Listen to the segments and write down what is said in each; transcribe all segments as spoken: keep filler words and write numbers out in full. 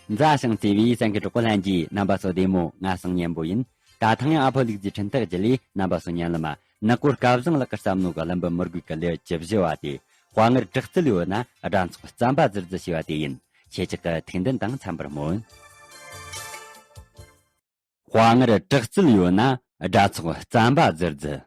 མཛའ་ཞིང་བརྩེ་བའི་གསན་མཁན་གྲོགས་པོ་ལྷན་རྒྱས། རྣམ་པ་ཚོ་བདེ་མོ། ང་སང་གཉན་པོ་ཡིན། ད་ཐེངས་ཡང་ཨ་ཕོ་ལུག་རྫིའི་འཕྲིན་ཐག་བརྒྱུད་ལས་རྣམ་པ་ཚོ་ཉན་ལ་མ། ནག་པོ་སྐལ་བཟང་ལགས་ཀྱི་བསམ་མནོ་གི་ཀླུ་འབུམ་མི་རྒོད་ཀྱི་ལེའུ་བཅུ་བཞི་བ་དེ། དཔའ་ངར་དྲག་རྩལ་ཡོད་ན་དགྲ་ཚོགས་རྩམ་པ་ཟུར་ཟུར་ཞེས་པ་དེ་ཡིན། ཁྱེད་ཅག་གི་ཐུགས་འདུན་དང་འཚམ་པར་སྨོན། དཔའ་ངར་དྲག་རྩལ་ཡོད་ན་དགྲ་ཚོགས་རྩམ་པ་ཟུར་ཟུར།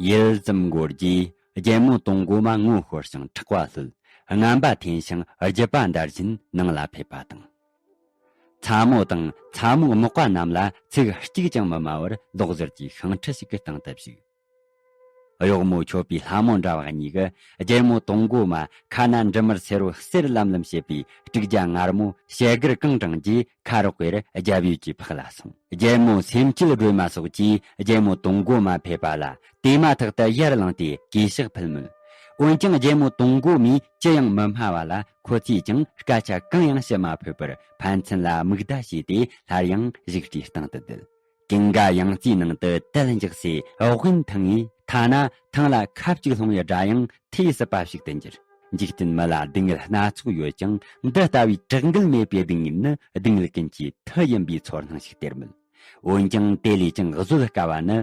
ཡུད་ཙམ་འགོར་རྗེས་རྒྱལ་མོ་དུང་མགོ་མ་ངོ་ཤོར་ཞིང་ཁྲག་པ་ལྷོད། རྔམ་པ་འཐེན་ཞིང་རྒྱུད་པ་འདར་བཞིན་ནང་ལ་ཕེབས་པ་དང་། ཚ་མོ་དང་ཚ་མོ་མག་པ་རྣམས་ལ་ཚིག་གཅིག་ཀྱང་མི་སྨྲ་བར་ལོག་ཟུར་གྱི་ཤིང་ཁྲི་ཞིག་གི་སྟེང་དུ་བཞུགས། གཡོག་མོ་མཆོད་པའི་ལྷ་མོ་འདྲ་བ་གཉིས་ཀྱིས་རྒྱལ་མོ་དུང་མགོ་མ་ཁ་ན་འབྲུ་མར་སེར་བོ་གསེར་ལམ་ལམ་བྱེད་པའི་དྲུག་བརྒྱ་མངར་མོ་ཞལ་གར་གང་དྲངས་རྗེས་ཁ་རོག་གེར་རྒྱབ་ཡོལ་གྱི་ཕག་ལ་སོང་། རྒྱལ་མོ་སེམས་བསྐྱེད་སྒྲོལ་མ་སོགས་ཀྱིས་རྒྱལ་མོ་དུང་མགོ་མ་ཕེབས་པ་ལ་དེ་མ་ཐག་ཏུ་ཡར་ལངས་ཏེ་གུས་ཕྱག་ཕུལ་མོད། འོན་ཀྱང་རྒྱལ་མོ་དུང་མགོ་མས་ཅི་ཡང་མི་སྨྲ་བ་ལ་ཁོ་ཚོས་ཀྱང་སྐད་ཆ་གང་ཡང་བཤད་མ་ཕོད་པར་ཕན་ཚུན་ལ་མིག་བརྡ་བྱས་ཏེ་སླར་ཡང་བཞུགས་ཁྲིའི་སྟེང་དུ་བསྡད། ཀུན་དགའ་ཡང་རྩིའི་ནང་དུ་དལ་འཇགས་སའི་དབེན་ཐང་ངས་ཐ་ན་ཐང་ལ་ཁ་གཅིག་ལྷུང་བའི་སྒྲ་ཡང་ཐོས་སྲིད་པ་ཞིག་ཏུ་འགྱུར། འཇིག་རྟེན་མི་ལ་སྡུག་བསྔལ་སྣ་ཚོགས་ཡོད་ཀྱང་འདི་ལྟ་བུའི་དྲག་འགུལ་མེད་པའི་སྡུག་བསྔལ་ནི་སྡུག་བསྔལ་ཀུན་གྱི་མཐུ་ཡིན་པའི་ཚོར་སྣང་ཞིག་སྟེར་མོད། འོན་ཀྱང་དེ་ལས་ཀྱང་བཟོད་དཀའ་བ་ནི་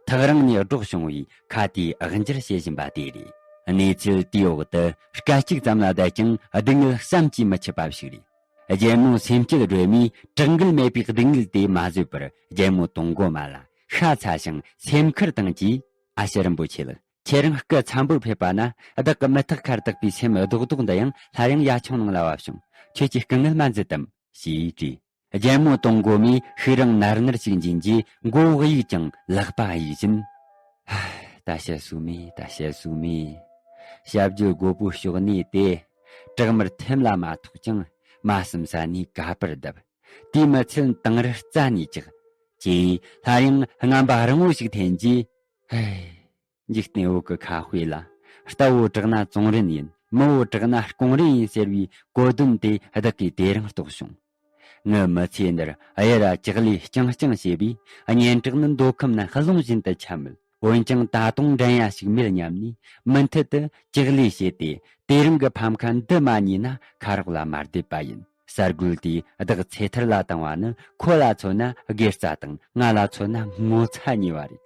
ཐག་རིང་ནས་སྒྲོག་བྱུང་བའི་ཁ་དེའི་ཨག་འཇིར་བྱེད་བཞིན་པ་དེ་རེད། གནས་ཚུལ་དེའི་འོག་ཏུ་སྐད་ཅིག་ཙམ་ལ་བསྡད་ཀྱང་སྡུག་བསྔལ་བསམ་གྱིས་མི་ཁྱབ་པ་ཞིག་རེད། རྒྱལ་མོ་སེམས་བསྐྱེད་སྒྲོལ་མས་དྲག་འགུལ་མེད་པའི་སྡུག་བསྔལ་དེ་མ་བཟོད་པར་རྒྱལ་མོ་དུང་མགོ་མ་ལ་ཤ་ཚ་ཞིང་སེམས་ཁུར་བཏང་རྗེས། ཨ་ཞེ་རིན་པོ་ཆེ་ལགས། ཁྱེད་རང་སྐུ་འཚམ་པོར་ཕེབས་པ་ན་བདག་གི་མི་ཐག་ཁར་བཏགས་པའི་སེམས་རྡོག་རྡོག་འདི་ཡང་སླར་ཡང་ཡ་ཆུང་ནང་ལ་བབས་བྱུང་། ཁྱོད་ཀྱིས་སྐུ་ངལ་མ་མཛད་དམ། ཞེས་དྲིས། རྒྱལ་མོ་དུང་མགོ་མས་ཤུགས་རིང་ནར་ནར་ཞིག་འབྱིན་རྗེས་མགོ་བོ་གཡུག་ཀྱང་ལག་པ་གཡུག་བཞིན། ད་བཤད་སྲོལ་མེད། ད་བཤད་སྲོལ་མེད། བཤད་རྒྱུ་རྒོད་པོའི་ཕྱོགས་ནས་དེ། བྲག་དམར་ཐེམ་ལ་མ་ཐོགས་ཀྱང་མ་བསམ་ས་ནས་ག་པར་བརྡབ། དེས་མི་ཚད་དང་རི་རྩ་ནས་བཅག་ཅེས་སླར་ཡང་རྔམ་པ་རིང་བོ་ཞིག་འཐེན་རྗེས། ཧེ། འཇིག་རྟེན་བོད་ཀྱི་ཁ་དཔེ་ལ། རྟ་བོ་དྲག་ན་བཙོང་རིན་ཡིན། མི་བོ་དྲག་ན་སྐོང་རིན་ཡིན་ཟེར་བའི་གོ་དོན་དེ་བདག་གིས་དེ་རིང་རྟོགས་བྱུང་། ངའི་མི་ཚེ་འདིར་གཡུ་རལ་ལྕགས་ལས་རྐྱང་རྐྱང་བྱས་པས་སྙན་གྲགས་ནི་མདོ་ཁམས་ན་རླུང་བཞིན་དུ་ཁྱབ་མོད། འོན་ཀྱང་ད་དུང་འགྲན་ཡ་ཞིག་མེད་སྙམ་ནས་མུ་མཐུད་དུ་ལྕགས་ལས་བྱས་ཏེ་དེ་རིང་གི་ཕམ་ཁ་འདི་མ་ཉོས་ན་ཁ་རོག་ལ་མ་བསྡད་པ་ཡིན། གསར་འགོད་དེས་བདག་ཚེ་ཐར་ལ་བཏང་བ་ནི་ཁོ་ལ་མཚོན་ན་དགེ་རྩ་དང་ང་ལ་མཚོན་ན་ངོ་ཚ་ཉེ་བ་རེད།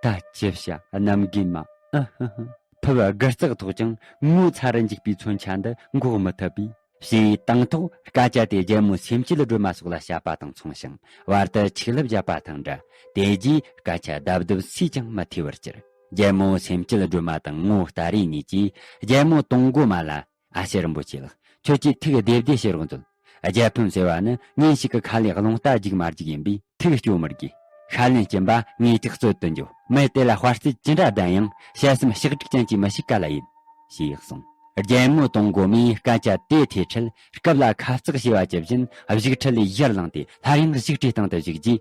ད་ཅི་བྱ་གནམ་རྒན་མ། ཨ་ཧ་ཧ། ཕུབ་དགུ་རྩེག་ཐོགས་ཀྱང་ངོ་ཚ་རུ་འཇུག་པའི་མཚོན་ཆ་འདི་འགོག་མི་ཐུབ་པས། ཞེས་དང་ཐོག་སྐད་ཆ་དེ་རྒྱལ་མོ་སེམས་བསྐྱེད་སྒྲོལ་མ་སོགས་ལ་བཤད་པ་དང་མཚུངས་ཤིང་བར་དུ་ཆིག་ལབ་བརྒྱབ་པ་དང་འདྲ། དེ་རྗེས་སྐད་ཆ་རྡབ་རྡུབ་སུས་ཀྱང་མི་ཐོས་པར་གྱུར། རྒྱལ་མོ་སེམས་བསྐྱེད་སྒྲོལ་མ་དང་ངོ་ལྟ་རེ་གཉིས་ཀྱིས་རྒྱལ་མོ་དུང་མགོ་མ་ལ། ཨ་ཞེ་རིན་པོ་ཆེ་ལགས། ཁྱོད་ཀྱིས་ཐུགས་བདེ་བདེ་བྱེད་རོགས་མཛོད། རྒྱལ་ཕམ་ཟེར་བ་ནི་ཉིན་ཞིག་གི་ཁ་ལས་རླུང་རྟ་རྒྱུག་མ་རྒྱུག་ཡིན་པས་ཐུགས་སྐྱོ་མི་དགོས། ཤ་ལན་གྱིན་པ་ངས་ཀྱི་རྩོད་དུ་འཇོག་མི་དེ་ལ་དཔའ་རྩལ་ཅི་འདྲ་ལྡན་ཡང་དཔྱད་སེམས་ཤག་དྲུག་ཅན་གྱིས་མི་ཤིག་ག་ལ་ཡིན། ཞེས་གསུངས། རྒྱལ་མོ་དུང་མགོ་མས་སྐད་ཆ་དེ་ཐོས་འཕྲལ་སྐབས་ལ་ཁ་གཙག་བྱས་པ་ཇི་བཞིན་བཞུགས་ཁྲི་ལས་ཡར་ལངས་ཏེ་སླར་ཡང་བཞུགས་ཁྲིའི་སྟེང་དུ་བཞུགས་རྗེས།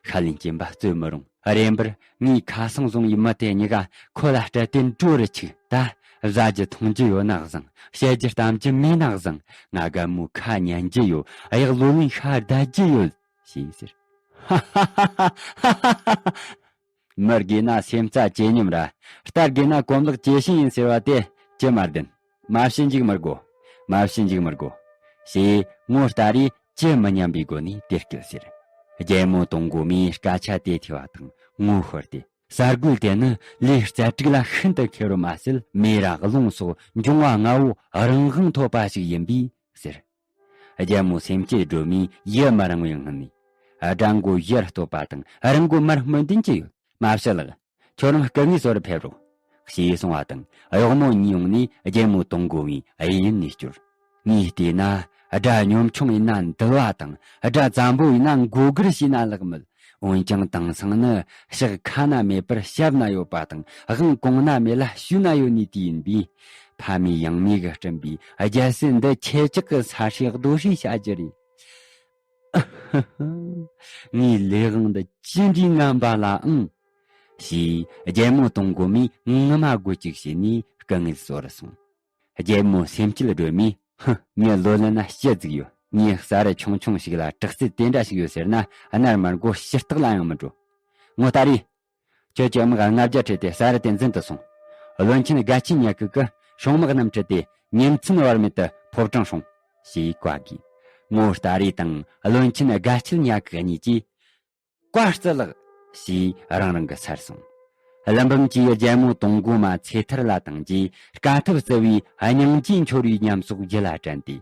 ཤ་ལན་གྱིན་པ་རྩོད་མི་རུང་། རེམ་པར་ངའི་ཁ་སང་བཟུང་བའི་མི་དེ་གཉིས་ཀ་ཁོ་ལ་སྤྲད་དེ་འགྲོ་རུ་ཆུག་ད་བཟའ་རྒྱུ་འཐུང་རྒྱུ་ཡོད་ན་བཟང་། བཤད་རྒྱུ་གཏམ་རྒྱུ་མེད་ན་བཟང་། ང་རྒན་མོའི་ཁ་ཉན་རྒྱུ་ཡོད། གཡག་ལོ་ལོན་ཤ་བདའ་རྒྱུ་ཡོད། ཞེས་ཟེར། ཧ་ཧ་ཧ་ཧ། མི་དགོས་ན་སེམས་རྩ་ཇེ་སྙོམས་ར། རྟ་དགོས་ན་གོམ་ལག་ཇེ་ཞན་ཡིན་ཟེར་བ་དེ་ཅི་མ་བདེན། མ་བྱེད་འཇུག་མི་དགོ། མ་བྱེད་འཇུག་མི་དགོ། ཞེས་ངོ་ལྟ་རེ་ཅི་མི་སྙམ་པའི་སྒོ་ནས་དེ་སྐད་ཟེར། རྒྱལ་མོ་དུང་མགོ་མས་སྐད་ཆ་དེ་ཐོས་པ་དང་ངོ་ཤོར་ཏེ། གསར་འགོད་དེ་ནི་ལས་རྩལ་དྲུག་ལ་ཤིན་ཏུ་མཁས་པར་མ་ཟད་མེ་ར་རླུང་སོགས་འབྱུང་བ་ལྔ་བོ་རང་དབང་ཐོབ་པ་ཞིག་ཡིན་པས་ཟེར། རྒྱལ་མོ་སེམས་བསྐྱེད་སྒྲོལ་མས་ཡུན་མི་རིང་བའི་སྔོན་ནས། དགྲ་མགོ་ཡར་གཏོད་པ་དང་རང་མགོ་མར་སྨོན་འདུན་གྱི་ཡོད། མ་བྱ་ལགས། ཁྱོད་རང་སྐུ་ངལ་གསོ་རུ་ཕེབས་རོགས། ཞེས་གསུངས་པ་དང་གཡོག་མོ་གཉིས་ཡོང་ནས་རྒྱལ་མོ་དུང་མགོ་མའི་གཡས་གཡོན་ནས་བསྐྱོར། ངས་བལྟས་ན་དགྲ་གཉོམ་ཆུང་ཡིན་ན་འདུལ་བ་དང་དགྲ་འཛམ་པོ་ཡིན་ན་མགོ་སྒུར་བྱས་ན་ལེགས་མོད། འོན་ཀྱང་དེང་སང་ནི་ཕྱག་ཁ་ན་མེད་པར་ཞབས་ན་ཡོད་པ་དང་དབང་གོང་ན་མེད་ལ་ཞུས་ན་ཡོད་ནི་དེ་ཡིན་པས། ཕ་མེས་ཡང་མེས་ཀྱིས་བསྐྲུན་པའི་རྒྱལ་སྲིད་འདི་ཁྱེད་ཅག་གི་ས་ཧྲིག་རྡོ་ཧྲིག་བྱ་རྒྱུ་རེད། ངའི་ལས་དབང་འདི་ཅི་འདྲའི་ངན་པ་ལ་ཨང་། ཞེས་རྒྱལ་མོ་དུང་མགོ་མས་ངུ་མ་དགོད་ཅིག་བྱས་ནས་སྐུ་ངལ་གསོ་རུ་སོང་། རྒྱལ་མོ་སེམས་བསྐྱེད་སྒྲོལ་མས། ཧུ། ངའི་ལོ་ལོན་ན་ཤི་རྫིག་ཡོད། ངས་ས་རུ་ཆུང་ཆུང་ཞིག་ལ་དྲག་རྩལ་དེ་འདྲ་ཞིག་ཡོད་ཟེར་ན་གནར་མར་མགོ་ཕྱི་ལྟག་ལ་ཡང་མི་འགྲོ། ངོ་ལྟ་རེ། ཁྱོད་ཀྱི་དམག་ལྔ་བརྒྱ་ཁྲིད་དེ་ས་རུ་དེ་འཛིན་དུ་སོང་། བློན་ཆེན་དགའ་སྐྱིད་ཉ་གི་གི་སྲུང་དམག་རྣམས་ཁྲིད་དེ་ཉིན་མཚན་བར་མེད་དུ་ཕོ་བྲང་སྲུང་། ཞེས་བཀའ་བསྒོས། ངོ་རྟ་རེ་དང་བློན་ཆེན་དགའ་སྐྱིད་ཉ་གི་གཉིས་ཀྱིས། བཀའ་སྩལ་ལགས། ཞེས་རང་རང་གི་སར་སོང་། ཀླུ་འབུམ་གྱིས་རྒྱལ་མོ་དུང་དགོང་མ་ཚེ་ཐར་ལ་བཏང་རྗེས་དཀའ་ཐུབ་བརྩི་བའི་སྙིང་རྗེ་འཆོར་བའི་ཉམས་སོགས་རྒྱུད་ལ་དྲན་ཏེ།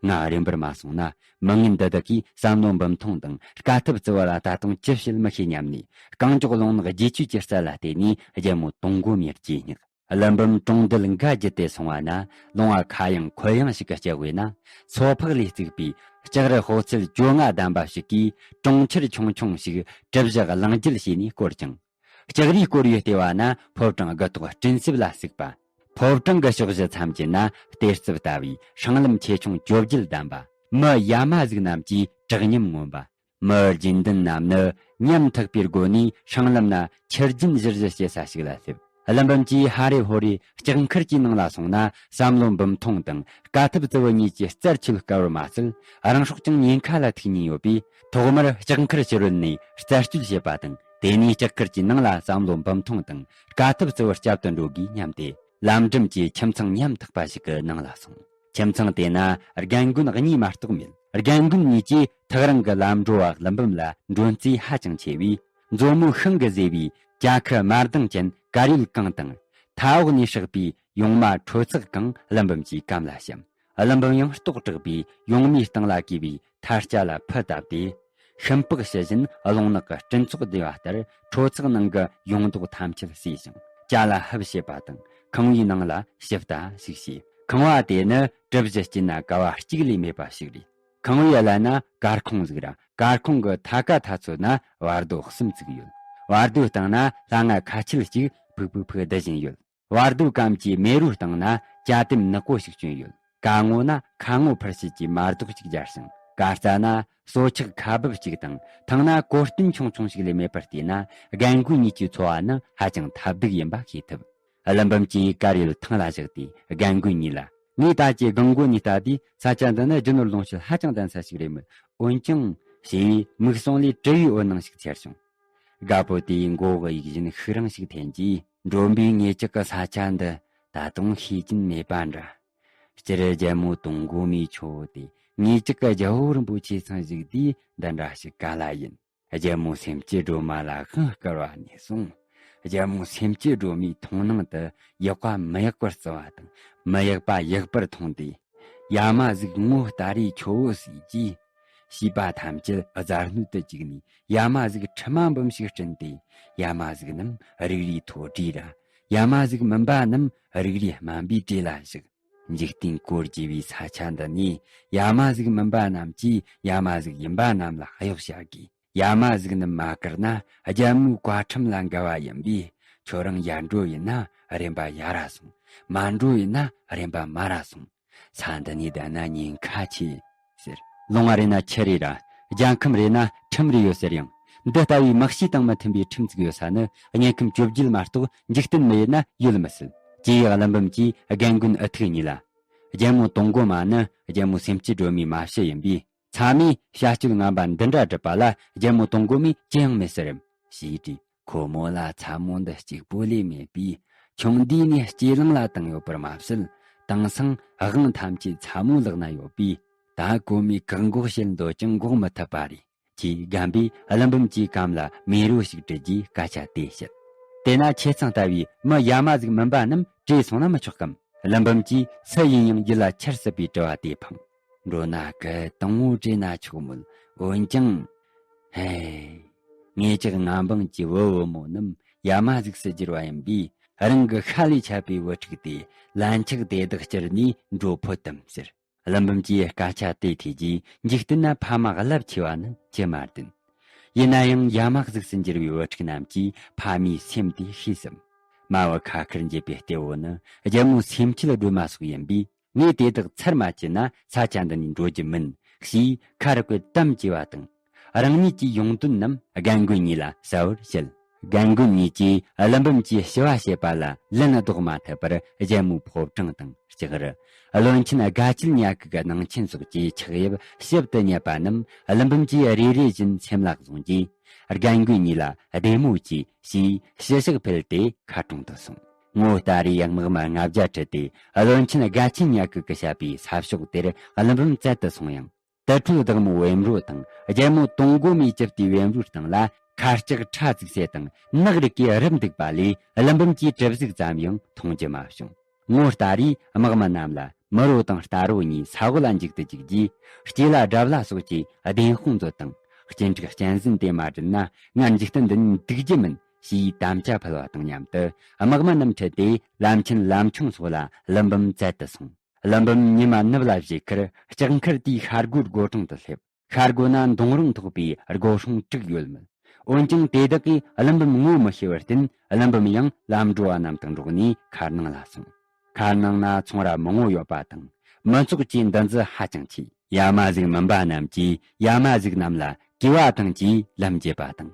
ང་རེམ་པར་མ་སོང་ན་མི་ངན་འདི་དག་གིས་བསམ་བློ་འབུམ་ཐོང་དང་དཀའ་ཐུབ་བརྩི་བ་ལ་ད་དུང་ཅི་བྱེད་མི་ཤེས་སྙམ་ནས། རྐང་མགྱོགས་རླུང་ནག་བརྒྱད་ཅུའི་རྩལ་ལ་བརྟེན་ནས་རྒྱལ་མོ་དུང་དགོང་མའི་རྗེས་སྙེགས། ཀླུ་འབུམ་གྲོང་རྡལ་འགའ་བརྒྱུད་དེ་སོང་བ་ན། ལུང་བ་ཁ་གཡང་ཁོལ་གཡང་ཞིག་གི་ལྕགས་བུ་ན། སོ་ཕག་ལས་བརྩིགས་པའི་ལྕགས་རི་ཕོ་ཚོད་བཅོ་ལྔ་ལྡན་པ་ཞིག་གིས་གྲོང་ཁྱེར་ཆུང་ཆུང་ཞིག་གྲུ་བཞི་གླིང་རྒྱུད་བྱས་ནས་བསྐོར་ཅིང་། ལྕགས་རིའི་སྐོར་ཡུལ་ལྟེ་བ་ན་ཕོ་བྲང་དགུ་ཐོག་སྤྲིན་གསེབ་ལ་བརྩིགས་པ། ཕོ་བྲང་གི་ཕྱོགས་བཞི་མཚམས་ཀྱི་ན་གཏེར་རྩིབ་ལྟ་བུའི་སྲང་ལམ་ཆེ་ཆུང་བཅོ་བརྒྱད་ལྡན་པ། མི་ཡ་མ་གཟུགས་རྣམས་ཀྱིས་དྲག་ཉམས་མངོན་པ། མི་རྒྱུན་ལྡན་རྣམས་ནི་ཉམ་ཐག་པའི་སྒོ་ནས་སྲང་ལམ་ན་ཆུ་རྒྱུན་བཞུར་བཞུར་བྱེད་ས་ཞིག་ལ་སླེབས། ཀླུ་འབུམ་གྱིས་ཧ་རེ་ཧོ་རེ་ལྕགས་མཁར་གྱི་ནང་ལ་སོང་ན། བསམ་བློ་འབུམ་ཐོང་དང་དཀའ་ཐུབ་བརྩི་བ་གཉིས་ཀྱི་རྩར་ཆུད་དཀའ་བར་མ་ཟད། རང་སྲོག་ཀྱང་ཉེན་ཁ་ལ་ཐུག་ཉེན་ཡོད་པས། ཐོག་མར་ལྕགས་མཁར་ཕྱི་རོལ་ནས་རྩད་གཅོད་བྱེད་པ་དང་། དེ་ནས་ལྕགས་མཁར་གྱི་ནང་ལ་བསམ་བློ་འབུམ་ཐོང་དང་དཀའ་ཐུབ་བརྩི་བར་བསྐྱབ་ཏུ་འགྲོ་དགོས་སྙམ་སྟེ། ལམ་འགྲམ་གྱི་ཁྱིམ་ཚང་ཉམ་ཐག་པ་ཞིག་གི་ནང་ལ་སོང་། ཁྱིམ་ཚང་དེ་ན་རྒན་རྒོན་གཉིས་མ་གཏོགས་མེད། རྒན་རྒོན་གཉིས་ཀྱིས་ཐག་རིང་གི་ལམ་འགྲོ་བ་ཀླུ་འབུམ་ལ་མགྲོན་བརྩེ་ཧ་ཅང་ཆེ་བས། མཛོ་མོ་ཤིང་གིས་བཟོས་པའི་ཅ་ཁུ་དམར་མདངས་ཅན་དཀར་ཡོལ་གང་དང་། མཐའ་འོག་ནས་སྲེག་པའི་ཡོང་མ་ཁྲོ་ཚགས་གང་ཀླུ་འབུམ་གྱིས་གམ་ལ་བཤམས། ཀླུ་འབུམ་ཡང་ལྟོགས་དྲགས་པས་ཡོང་མའི་སྟེང་ལ་གས་པའི་ཐལ་ལྕག་ལ་ཕུ་བཏབ་སྟེ། ཤུན་པགས་ཕྱི་བཞིན་རླུང་ནག་གི་སྤྲིན་ཚོགས་བདས་པ་ལྟར་ཁྲོ་ཚགས་ནང་གི་ཡོང་མདོག་ཐམས་ཅད་ཟས་ཤིང་། ཅ་ལ་ཧུབ་བྱེད་པ་དང་ཁང་བའི་ནང་ལ་ཞིབ་ལྟ་ཞིག་བྱས། ཁང་བ་དེ་ནི་གྲུ་བཞི་དཀྱིལ་ན་ཀ་བ་གཅིག་ལས་མེད་པ་ཞིག་རེད། ཁང་བའི་ཀླད་ན་གར་ཁུང་ཟིག་ར། གར་ཁུང་གི་མཐའ་ཀ་མཐའ་ཚོ་ན་བར་དོ་གསུམ་བཙུགས་ཡོད། བར་དོའི་སྟེང་ན་ལྷ་ང་ཁ་ཆེལ་གཅིག་ཕུག་ཕུག་ཕུག་བསྡུ་བཞིན་ཡོད། བར་དོའི་གམ་གྱི་མེ་རོའི་སྟེང་ན་ཅ་དེམ་ནག་པོ་ཞིག་བསྐྱོན་ཡོད། ཀ་ངོ་ན་ཁ་ངོ་འཕུར་བྱེད་ཀྱི་མར་དོག་ཅིག་སྦྱར་ཞིང་། ཀ་རྩ་ན་སོ་ཆག་ཁ་སྦུབ་ཅིག་དང་། ཐང་ན་གོ་སྟོན་ཆུང་ཆུང་ཞིག་ལས་མེད་པར་བལྟས་ན། རྒན་རྒོན་གཉིས་ཀྱི་འཚོ་བ་ནི་ཧ་ཅང་ཐབས་སྡུག་ཡིན་པ་ཤེས་ཐུབ། ཀླུ་འབུམ་གྱིས་དཀར་ཡོལ་ཐང་ལ་བཞག་སྟེ་རྒན་རྒོན་གཉིས་ལ། ངས་ད་ཀྱི་སྒང་གོ་ནས་ལྟ་དུས་ས་ཆ་འདི་ནི་རྒྱུ་ནོར་ལོངས་སྤྱོད་ཧ་ཅང་ལྡན་ས་ཞིག་རེད་མོད། འོན་ཀྱང་། ཞེས་མིག་ཟུང་ལས་དྲི་བའི་འོད་སྣང་ཞིག་འཚེར་བྱུང་། རྒད་པོ་དེའི་མགོ་བོ་གཡུག་བཞིན་ཤུགས་རིང་ཞིག་འཐེན་རྗེས། འགྲོན་པའི་ངེད་ཅག་གི་ས་ཆ་འདི་ད་དུང་ཤེས་ཀྱིན་མེད་པ་འདྲ། སྤྱིར་རྒྱལ་མོ་དུང་དགོང་མའི་ཆུ་བོ་དེ་ངེད་ཅག་གི་རྒྱལ་བོ་རིན་པོ་ཆེ་ཚང་བཞུགས་དུས་འདི་འདྲ་ཞིག་ག་ལ་ཡིན། རྒྱལ་མོ་སེམས་ཅན་སྒྲོལ་མ་ལ་དབང་བསྐུར་བ་ནས་བཟུང་། རྒྱལ་མོ་སེམས་ཅན་སྒྲོལ་མའི་མཐོང་སྣང་དུ་ཡག་པ་མི་ཡག་པར་བརྩི་བ་དང་། མི་ཡག་པ་ཡག་པར་མཐོང་སྟེ། ཡ་མ་གཟུགས་ངོ་ལྟ་རེ་ཁྱོ་བོ་ཟེར་གྱིས། བྱིས་པ་ཐམས་ཅད་རྫ་སྣོད་དུ་བཅུག་ནས་ཡ་མ་གཟུགས་ཁྲི་མ་འབུམ་ཞིག་བསྐྲུན་ཏེ། ཡ་མ་གཟུགས་རྣམས་རིགས་རུས་མཐོ་གྲས་ར། ཡ་མ་གཟུགས་མིན་པ་རྣམས་རིགས་རུས་དམན་པའི་གྲས་ལ་བཞག། འཇིག་རྟེན་གོ་དགྱེ་བའི་ས་ཆ་འདི་ནས་ཡ་མ་གཟུགས་མིན་པ་རྣམས་ཀྱིས་ཡ་མ་གཟུགས་ཡིན་པ་རྣམས་ལ་གཡོག་བྱ་དགོས། ཡ་མ་གཟུགས་རྣམས་མ་བཀག་ན་རྒྱལ་མོའི་བཀའ་ཁྲིམས་ལ་འགལ་བ་ཡིན་པས། ཁྱོད་རང་ཡར་འགྲོ་ཡིན་ན་རན་པ་ཡར་ར་སོང་། མར་འགྲོ་ཡིན་ན་རན་པ་མར་ར་སོང་། ས་འདི་ནས་བསྡད་ན་ཉེན་ཁ་ཆེ་ཟེར། ལུང་བ་རེ་ན་ཆུ་རེ་ར། རྒྱལ་ཁམས་རེ་ན་ཁྲིམས་རེ་ཡོད་ཟེར་ཡང་། འདི་ལྟ་བུའི་དམག་ཤེད་དང་མི་མཐུན་པའི་ཁྲིམས་བཙུགས་ཡོད་ས་ནི་དམྱལ་ཁམས་བཅོ་བརྒྱད་མ་གཏོགས་འཇིག་རྟེན་མི་ཡུལ་ན་ཡོད་མི་སྲིད། ཅེས་ཀླུ་འབུམ་གྱིས་རྒན་རྒོན་ཨུ་ཐུག་གཉིས་ལ། རྒྱལ་མོ་དུང་དགོང་མ་ནི་རྒྱལ་མོ་སེམས་ཅན་སྒྲོལ་མའི་མ་ཕྱི་ཡིན་པས། ཚ་མོས་བྱ་སྤྱོད་ངན་པ་འདི་འདྲ་བསྒྲུབས་པ་ལ་རྒྱལ་མོ་དུང་དགོང་མས་ཅི་ཡང་མི་ཟེར་རམ། ཞེས་དྲིས། ཁོ་མོ་ལ་ཚ་མོ་འདི་གཅིག་པོ་ལས་མེད་པས། ཆུང་དུས་ནས་སྐྱེས་ལང་ལ་བཏང་ཡོད་པར་མ་ཟད། དེང་སང་དབང་ཐམས་ཅད་ཚ་མོའི་ལག་ན་ཡོད་པས། ད་གོ་མོས་བཀག་འགོག་བྱེད་འདོད་ཀྱང་འགོག་མི་ཐུབ་པ་རེད། ཅེས་རྒན་པས་ཀླུ་འབུམ་གྱི་གམ་ལ་མེ་རོ་ཞིག་དྲིལ་རྗེས་སྐད་ཆ་དེ་བཤད། དེས་ན་ཁྱེད་ཚང་ལྟ་བུའི་མི་ཡ་མ་ཟིག་མིན་པ་རྣམས་བྲོས་སོང་ན་མི་ཆོག་གམ། ཀླུ་འབུམ་གྱིས་སུ་ཡིན་ཡང་ཡིད་ལ་ཁྱེར་སྲིད་པའི་དྲི་བ་དེ་འཕངས། འགྲོ་ན་སྐུ་དང་པོ་བྲོས་ན་ཆོག་མོད། འོན་ཀྱང་། ཧེ། ངེད་ཅག་མངའ་འབངས་ཀྱི་བུ་བུ་མོ་རྣམས་ཡ་མ་གཟུགས་སུ་གྱུར་པ་ཡིན་པས། རང་གི་ཤ་ལས་ཆད་པའི་བུ་ཕྲུག་དེ་ལན་ཆགས་དེ་དག་བསྐྱུར་ནས་འགྲོ་ཕོད་དམ་ཟེར། ཀླུ་འབུམ་གྱིས་སྐད་ཆ་དེ་ཐོས་རྗེས། འཇིག་རྟེན་ན་ཕ་མ་རླབས་ཆེ་བ་ནི་ཅི་མ་བདེན། ཡིན་ན་ཡང་ཡ་མ་གཟུགས་སུ་འགྱུར་བའི་བུ་ཕྲུག་རྣམས་ཀྱིས་ཕ་མའི་སེམས་དེ་ཤེས་སམ། མ་བུ་ཁ་ཁར་འགྱེད་པའི་གཏེ་བོ་ནི་རྒྱལ་མོ་སེམས་ཅན་སྒྲོལ་མ་སོགས་ཡིན་པས། ངས་དེ་དག་ཚར་མ་བཅད་ན་ས་ཆ་འདི་ནས་འགྲོ་རྒྱུ་མིན། ཞེས་ཁ་རུ་བཀོད་དམ་བཅས་པ་དང་། རང་ཉིད་ཀྱི་ཡོང་དོན་རྣམས་རྒན་རྒོན་གཉིས་ལ་གསལ་བོར་བཤད། རྒན་རྒོན་གཉིས་ཀྱིས་ཀླུ་འབུམ་གྱིས་ཞུ་བ་བྱས་པ་ལ་ལན་ལྡོག་མ་ཐུབ་པར་རྒྱལ་མོའི་ཕོ་བྲང་དང་ལྕགས་རི། བློན་ཆེན་དགའ་སྐྱིད་ཉ་གི་གི་ནང་ཆེན་སོགས་ཀྱི་ཆག་ཡབ་ཞིབ་ཏུ་བསྙད་པ་རྣམས་ཀླུ་འབུམ་གྱིས་རེ་རེ་བཞིན་སེམས་ལ་བཟུང་རྗེས། རྒན་རྒོན་གཉིས་ལ་བདེ་མོ་གྱིས་ཞེས་ཞུ་ཞག་ཕུལ་ཏེ་ཁ་གྲོང་དུ་སོང་། ངོ་ལྟ་རེ་དམག་མི་ལྔ་བརྒྱ་ཁྲིད་དེ་བློན་ཆེན་དགའ་ཆེན་ཉ་གི་གི་བཤད་པའི་ས་ཕྱོགས་དེར་ཀླུ་འབུམ་བཙལ་དུ་སོང་ཡང་། དུར་ཁྲོད་བདག་མོ་བེམ་རོ་དང་རྒྱལ་མོ་དུང་མགོ་མའི་བཅུ་བདུན་བེམ་རོའི་སྟེང་ལ་ཁ་ལྕགས་ཁྲ་ཙིག་སེ་དང་ནག་རིགས་ཀྱི་རིབ་འདུག་པ་ལས་ཀླུ་འབུམ་གྱིས་གྲིབ་གཟུགས་ཙམ་ཡང་མཐོང་རྒྱུ་མ་བྱུང་། ངོ་ལྟ་རེ་དམག་མི་རྣམས་ལ་མི་རོ་དང་རྟ་རོ་གཉིས་ས་འོག་ལ་འཇུག་ཏུ་བཅུག་རྗེས། སྐྱེས་ལ་དགྲ་བླ་སོགས་ཀྱིས་བདེན་དཔང་མཛོད་དང་གཅིན་འགྲིག་གཅན་གཟན་དེ་མ་བསྒྲིལ་ན་ང་འཇིག་རྟེན་འདི་ནས་འདུག་རྒྱུ་མིན་ཞེས་དམ་བཅའ་ཕུལ་བ་དང་མཉམ་དུ་དམག་མི་རྣམས་ཁྲིད་དེ་ལམ་ཆེན་ལམ་ཆུང་སོགས་ལ་ཀླུ་འབུམ་བཙལ་དུ་སོང་། ཀླུ་འབུམ་ཉི་མ་ནུབ་ལ་བཞེས་ཁར་ལྕགས་མཁར་དེའི་ཤར་སྒོའི་སྒོ་དྲུང་དུ་སླེབས། ཤར་སྒོ་ན་མདུང་རོང་ཐོགས་པའི་སྒོ་སྲུང་དྲུག་ཡོད་མོད། འོན་ཀྱང་དེ་དག་གིས་ཀླུ་འབུམ་ངོ་མི་ཤེས་པར་བརྟེན། ཀླུ་འབུམ་ཡང་ལམ་འགྲོ་བ་རྣམས་དང་འགྲོགས་ནས་མཁར་ནང་ལ་སོང་། མཁར་ནང་ན་ཚོང་ར་མང་བོ་ཡོད་པ་དང་། མི་ཚོགས་ཀྱི་འདུ་འཛི་ཧ་ཅང་ཆེ། ཡ་མ་གཟུགས་མིན་པ་རྣམས་ཀྱིས་ཡ་མ་གཟུགས་རྣམས་ལ་གུས་པ་དང་བཅས་ལམ་འགྱེད་པ་དང་།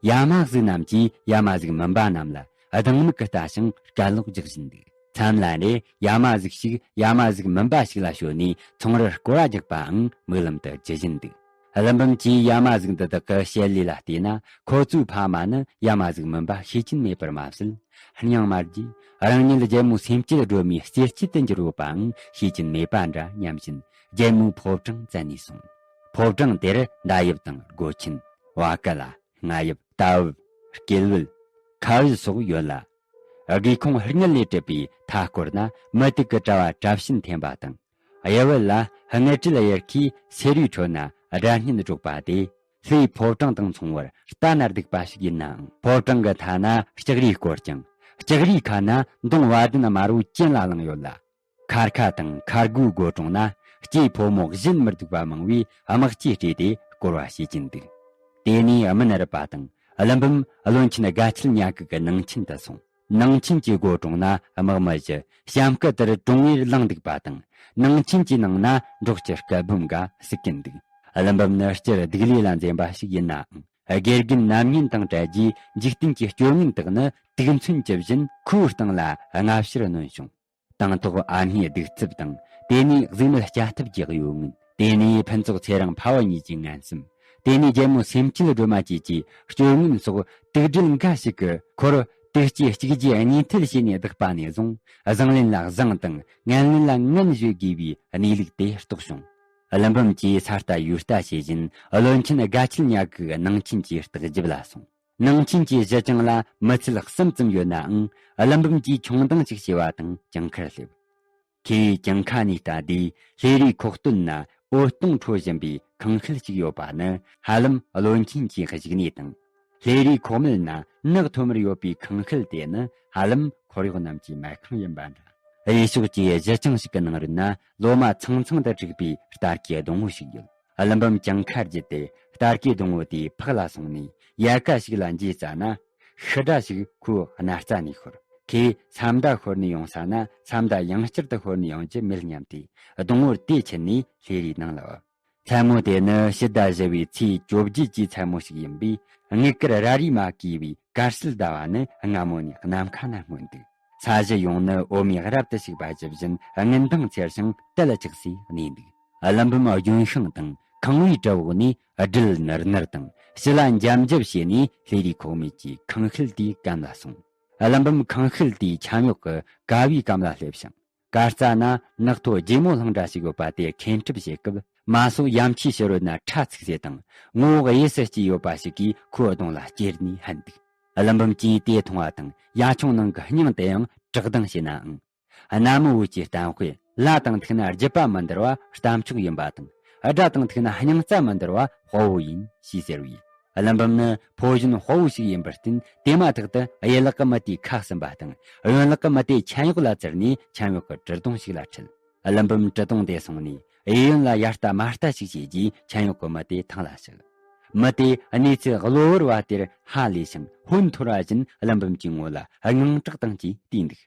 ཡ་མ་གཟུགས་རྣམས་ཀྱིས་ཡ་མ་གཟུགས་མིན་པ་རྣམས་ལ་སྡང་མིག་གིས་ལྟ་ཞིང་སྐད་ལོག་རྒྱག་བཞིན་འདུག་མཚམས་ལ་རེ་ཡ་མ་གཟུགས་ཤིག་ཡ་མ་གཟུགས་མིན་པ་ཞིག་ལ་ཞོན་ནས་ཚོང་རར་སྐོར་ར་རྒྱག་པའང་མིག་ལམ་དུ་ཇི་བཞིན་འདུག་ཀླུ་འབུམ་གྱིས་ཡ་མ་གཟུགས་འདི་དག་གི་བཤད་ལས་ལ་བལྟས་ན། ཁོ་ཚོའི་ཕ་མ་ནི་ཡ་མ་གཟུགས་མིན་པ་ཤེས་ཀྱིན་མེད་པར་མ་ཟད། སྙིང་དམར་རྗེས་རང་ཉིད་རྒྱལ་མོ་སེམས་བསྐྱེད་སྒྲོལ་མའི་རྩེ་སྐྱིད་དུ་འགྱུར་ཡོད་པའང་ཤེས་ཀྱིན་མེད་པ་འདྲ་སྙམ་བཞིན་རྒྱལ་མོའི་ཕོ་བྲང་བཙལ་ནས་སོང་། ཕོ་བྲང་དེར་མདའ་ཡབ་དང་སྒོ་ཆེན། བ་ཀ་ལ། རྔ་ཡབ། རྟ་བབ། སྐེད་བུད། ཁ་བུད་སོགས་ཡོད་ལ། སྒེའུ་ཁུང་སྔུན་ལས་གྲུབ་པའི་མཐའ་སྐོར་ན་མུ་ཏིག་གི་དྲ་བ་དྲ་བྱིན་འཐེན་པ་དང་། གཡས་བུད་ལ་རྔུལ་དྲིལ་གཡེར་ཁའི་སེ་རུའི་ཁྲོད་ན་སྒྲ་སྙན་སྒྲོག་པ་དེ། ལྷའི་ཕོ་བྲང་དང་མཚུངས་པར་ལྟ་ན་སྡུག་པ་ཞིག་ཡིན་ནའང་། ཕོ་བྲང་གི་མཐའ་ན་ལྕགས་རིས་བསྐོར་ཅིང་། ལྕགས་རིའི་ཁ་ན་མདུང་བ་དན་དམར་བོ་གྱེན་ལ་ལངས་ཡོད་ལ། མཁར་ཁ་དང་མཁར་སྒོའི་སྒོ་དྲུང་ན་སྐྱེས་ཕོ་མོ་གཞན་མི་སྡུག་པ་མང་བས་དམག་གིས་སྤྲས་ཏེ་སྐོར་བ་བྱེད་ཀྱིན་འདུག་དེ་ནས་སྨན་རབས་པ་དང་ཀླུ་འབུམ་བློན་ཆེན་དགའ་ཆེན་ཉ་གི་གི་ནང་ཆེན་དུ་སོང་། ནང་ཆེན་གྱི་སྒོ་དྲུང་ན་དམག་མི་བཞི་གཤམ་སྐུ་དེར་གྲོང་ངེར་ལངས་འདུག་པ་དང་། ནང་ཆེན་གྱི་ནང་ན་འབྲོག་གི་སྐད་འབུམ་འགའ་ཟིག་གིན་འདུག་ཀླུ་འབུམ་ནི་སྤྱིར་སྡིག་ལས་ལ་འཛེམ་པ་ཞིག་ཡིན་ནའང་། དགེ་རྒན་རྣམ་གཉིས་དང་བྲལ་རྗེས་འཇིག་རྟེན་གྱི་སྤྱོད་ངན་དག་ནི་དུག་མཚོན་གྱིས་བཞིན་ཁོའི་སྟེང་ལ་སྔ་ཕྱིར་གནོན་བྱུང་། དང་ཐོག་ཨ་མྱེས་གདུག་རྩུབ་དང་། དེ་ནས་གཟུགས་མེད་སྐྱ་ཐབས་ཀྱི་གཡོ་ངན། དེ་ནས་ཕུན་ཚོགས་ཚེ་རིང་ཕ་བུ་གཉིས་ཀྱི་ངན་སེམས། དེ་ནས་རྒྱལ་མོ་སེམས་བསྐྱེད་སྒྲོལ་མ་བཅས་ཀྱི་སྤྱོད་ངན་སོགས་དུག་སྦྲུལ་འགའ་ཞིག་གིས་ཁོར་དུག་སྐྱེས་གཅིག་རྗེས་གཉིས་མཐུད་བྱས་ནས་བདག་པ་ནས་བཟུང་བཟང་ལན་ལ་བཟང་དང་ངན་ལན་ལ་ངན་བརྗོད་དགོས་པའི་གནས་ལུགས་དེ་རྟོགས་བྱུང་། ཀླུ་འབུམ་གྱིས་ས་ལྟ་ཡུལ་ལྟ་བྱེད་བཞིན་བློན་ཆེན་དགའ་ཆེན་ཉ་གི་ནང་ཆེན་གྱི་བརྟག་ཞིབ་ལ་སོང་། ནང་ཆེན་གྱི་གཞི་གྱང་ལ་མི་ཚེ་གསུམ་ཙམ་ཡོད་ནའང་ཀླུ་འབུམ་གྱིས་ཆུང་འདང་ཞིག་བྱས་པ་དང་གྱང་ཁར་སླེབས། ཁོས་གྱང་ཁ་ནས་ལྟ་དུས་ལྷས་རའི་ཁོག་སྟོད་ན་འོད་སྟོང་འཕྲོ་བཞིན་པའི་ཁང་ཤུལ་ཞིག་ཡོད་པ་ནི་ཧ་ལམ་བློན་ཆེན་གྱི་བཞུགས་གནས་དང་། ལྷས་རའི་ཁོག་མལ་ན་ནགས་ཐོན་མར་ཡོད་པའི་ཁང་ཤུལ་དེ་ནི་ཧ་ལམ་འཁོར་གཡོག་རྣམས་ཀྱི་མལ་ཁང་ཡིན་པ་འདྲ། གཡས་ཕྱོགས་ཀྱི་གཞི་གྱང་ཞིག་གི་ནང་རོལ་ན་ལོ་མ་ཚང་ཚང་དུ་བྲིས་པའི་སྟར་གྱི་སྡོང་བོ་ཞིག་ཡོད། ཀླུ་འབུམ་གྱང་ཁ་བརྒྱུད་དེ་སྟར་གྱི་སྡོང་བོ་དེའི་ཕག་ལ་སོང་ནས་ཡལ་ག་ཞིག་ལ་འཇུས་བཙལ་ན། ཤི་དགྲ་ཞིག་ཁོའི་སྣ་རྩ་ནས་ཤོར། ཁོས་ས་མདའ་ཤོར་ནས་ཡོང་ས་ན་ས་མདའ་ཡང་བསྐྱར་དུ་ཤོར་ནས་ཡོང་རྒྱུ་མེད་སྙམ་སྟེ་སྡོང་བོར་དེད་ཕྱིན་ནས་ལྷས་རའི་ནང་ལ་བབས། མཚན་མོ་དེ་ནི་ཕྱི་ཟླ་བཞི་བའི་ཚེས་བཅོ་བརྒྱད་ཀྱི་མཚན་མོ་ཞིག་ཡིན་པས། དངུལ་དཀར་ར་རིས་མ་གས་པའི་དཀར་གསལ་ཟླ་བ་ནི་སྔ་མོ་ནས་ནམ་མཁའ་ན་སྔོན་འདུག་ས་གཞི་ཡོངས་ནི་འོ་མས་རབ་ཏུ་བྱུགས་པ་ཇི་བཞིན་དངུལ་མདངས་འཚེར་ཞིང་དལ་ལྕགས་སུ་གནས་འདུག་ཀླུ་འབུམ་ལྗོན་ཤིང་དང་ཁང་བའི་གྲུ་འོག་ནས་སྦྲུལ་ནུར་ནུར་དང་ཕྱི་ལ་འཇམ་འཇབ་བྱས་ནས་ལྷས་རའི་ཁོག་མེད་ཀྱི་ཁང་ཤུལ་དེའི་གམ་ལ་སོང་། ཀླུ་འབུམ་ཁང་ཤུལ་དེའི་ཆམ་འོག་གི་ཀ་བའི་གམ་ལ་སླེབས་ཤིང་། གར་རྩ་ན་ནགས་ཐོ་རྗེ་མོ་གླིང་འདྲ་ཞིག་ཡོད་པ་དེ་མཁན་སྤྲུལ་བྱེད་སྐབས། མ་སོགས་ཡ་མཆིའི་ཕྱི་རོལ་ན་ཁྲ་ཚིག་ཟེར་དང་ངོ་བོ་གཡས་སུ་སྐྱེས་ཡོད་པ་ཞིག་གིས་ཁོའི་གདོང་ལ་ཅེར་ནས་ཧན་འདུག་ཀླུ་འབུམ་གྱིས་དེ་མཐོང་བ་དང་ཡ་ཆུང་ནང་གི་སྙིང་དུ་ཡང་བཀྲག་མདངས་བྱས་ནའང་། གནའ་མི་བོད་ཀྱི་གཏམ་དཔེ། ལ་དང་ཐུག་ན་རྒྱུད་པ་མི་འདར་བ་གཏམ་མཆོག་ཡིན་པ་དང་། དགྲ་དང་ཐུག་ན་སྙིང་རྩ་མི་འདར་བ་དཔའ་བོ་ཡིན་ཞེས་ཟེར་བས། ཀླུ་འབུམ་ནི་ཕོ་གཞོན་དཔའ་བོ་ཞིག་ཡིན་པར་བརྟེན། དེ་མ་ཐག་ཏུ་གཡས་ལག་གི་མི་དེའི་ཁ་ཟུམ་པ་དང་གཡོན་ལག་གི་མི་དེ་ཆམ་འོག་ལ་བཙིར་ནས་ཆམ་འོག་གི་གྲུ་དོང་ཞིག་ལ་ཁྲིད། ཀླུ་འབུམ་གྲུ་དོང་དེ་སོང་ནས་གཡས་གཡོན་ལ་ཡར་ལྟ་མར་ལྟ་ཞིག་བྱས་རྗེས་ཆམ་འོག་གི་མི་དེ་ཐང་ལ་བཞག་མི་དེ་གནས་ཚུལ་གློ་བུར་བ་དེར་ཧ་ལས་ཤིང་ཧོན་འཐོར་བ་བཞིན་ཀླུ་འབུམ་གྱི་ངོ་ལ་དངངས་སྐྲག་དང་བཅས་བལྟས་འདུག་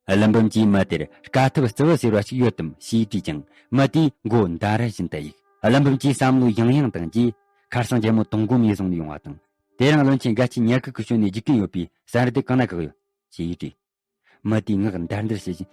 ཀླུ་འབུམ་གྱིས་མི་དེར་དཀའ་ཐུབ་རྩུབ་པོ་ཟེར་བ་ཞིག་ཡོད་དམ་ཞེས་དྲིས་ཀྱང་མི་དེས་མགོ་མདའ་རལ་བཞིན་དུ་གཡུགས། ཀླུ་འབུམ་གྱིས་བསམ་བློ་ཡང་ཡང་བཏང་རྗེས། ཁར་སང་རྒྱལ་མོ་དུང་དཀོན་མོས་བཟུང་ནས་ཡོང་བ་དང་། དེ་རིང་བློན་ཆེན་དགའ་ཆེན་ཉ་གི་གི་ཞོན་ནས་རྒྱུག་གིན་ཡོད་པའི་ཟ་རུ་དེ་གང་ན་བཀག་ཡོད་ཅེས་དྲིས། མི་དེས་ངག་འདར་འདར་བྱེད་བཞིན།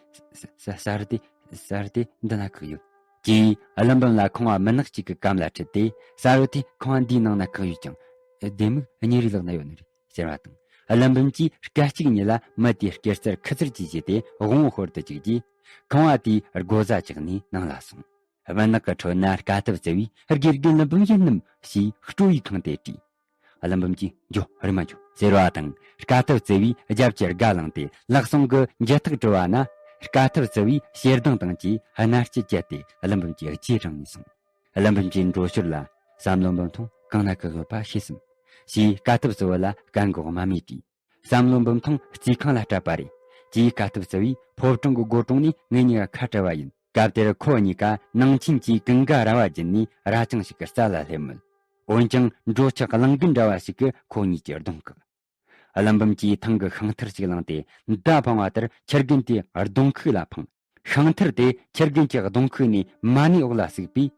ཟ་ཟ་རུ་དེ་ཟ་རུ་དེ་འདི་ན་བཀག་ཡོད། ཅེས་ཀླུ་འབུམ་ལ་ཁང་བ་མུན་ནག་ཅིག་གི་གམ་ལ་ཁྲིད་དེ། ཟ་རུ་དེ་ཁང་བ་འདིའི་ནང་ན་བཀག་ཡོད་ཀྱང་། ལྡེ་མིག་གཉེར་རིའི་ལག་ན་ཡོད་ནི་རེད། ཟེར་བ་དང་ ཀླུ་འབུམ་གྱིས་སྐད་ཅིག་ཉིད་ལ་མི་དེའི་སྐེ་རྩར་ཁུ་ཚུར་གྱིས་བྱས་ཏེ་དབང་པོ་ཤོར་དུ་བཅུག་རྗེས། ཁང་བ་དེའི་སྒོ་ཟ་བཅག་ནས་ནང་ལ་སོང་། སྦུ་ནག་གི་ཁྲོད་ན་དཀའ་ཐུབ་བརྩི་བས། དགེ་རྒན་ཀླུ་འབུམ་ཡིན་ནམ་ཞེས་སྤྲོ་བའི་ཁུངས་དེ་དྲིས། ཀླུ་འབུམ་གྱིས། འགྱོ། རེམ་མ་འགྱོ། ཟེར་བ་དང་། དཀའ་ཐུབ་བརྩི་བས་རྒྱབ་ཀྱི་སྒ་བླངས་ཏེ་ལག་ཟུང་གི་འཇུ་ཐག་བྲོ་བ་ན། དཀའ་ཐུབ་བརྩི་བས་ཞེ་སྡང་དང་བཅས་མནར་གཅོད་བྱས་ཏེ་ཀླུ་འབུམ་གྱི་རྗེས་འབྲངས་ནས་སོང་། ཀླུ་འབུམ་གྱི་འགྲོ་ཞོར་ལ། བསམ་བློ་འབུམ་ཐོང་གང་ན་བཀག་ཡོད་པ་ཤེས་སམ། ཞེས་དཀའ་ཐུབ་བརྩི་བ་ལ་བཀག་འགོག་དམའ་མོས་དྲིས། བསམ་བློ་འབུམ་ཐང་རྩིས་ཁང་ལ་སྤྲད་པ་རེད། ཅེས་དཀའ་ཐུབ་བརྩི་བས་ཕོ་བྲང་གི་སྒོ་དྲུང་ནས་ངེད་གཉིས་ཀ་ཁ་བྲལ་བ་ཡིན། སྐབས་དེར་ཁོ་གཉིས་ཀ་ནང་ཆེན་གྱི་ཀུན་དགའ་ར་བ་བརྒྱུད་ནས་ར་ཅང་ཞིག་གི་རྩ་ལ་སླེབས་མོད། འོན་ཀྱང་འབྲོག་ཆུ་གླང་རྒན་འདྲ་བ་ཞིག་གིས་ཁོ་གཉིས་ཀྱི་གདོང་བཀག་ཀླུ་འབུམ་གྱིས་ཐང་གི་ཤིང་ཐུར་ཞིག་བླངས་ཏེ་མདའ་འཕང་བ་ལྟར་ཁྱི་རྒན་དེའི་གདོང་ཁུག་ལ་འཕངས། ཤིང་ཐུར་དེ་ཁྱི་རྒན་གྱི་གདོང་ཁུག་ནས་མ་ཎི་འོག་ལ་ཟུག་པས།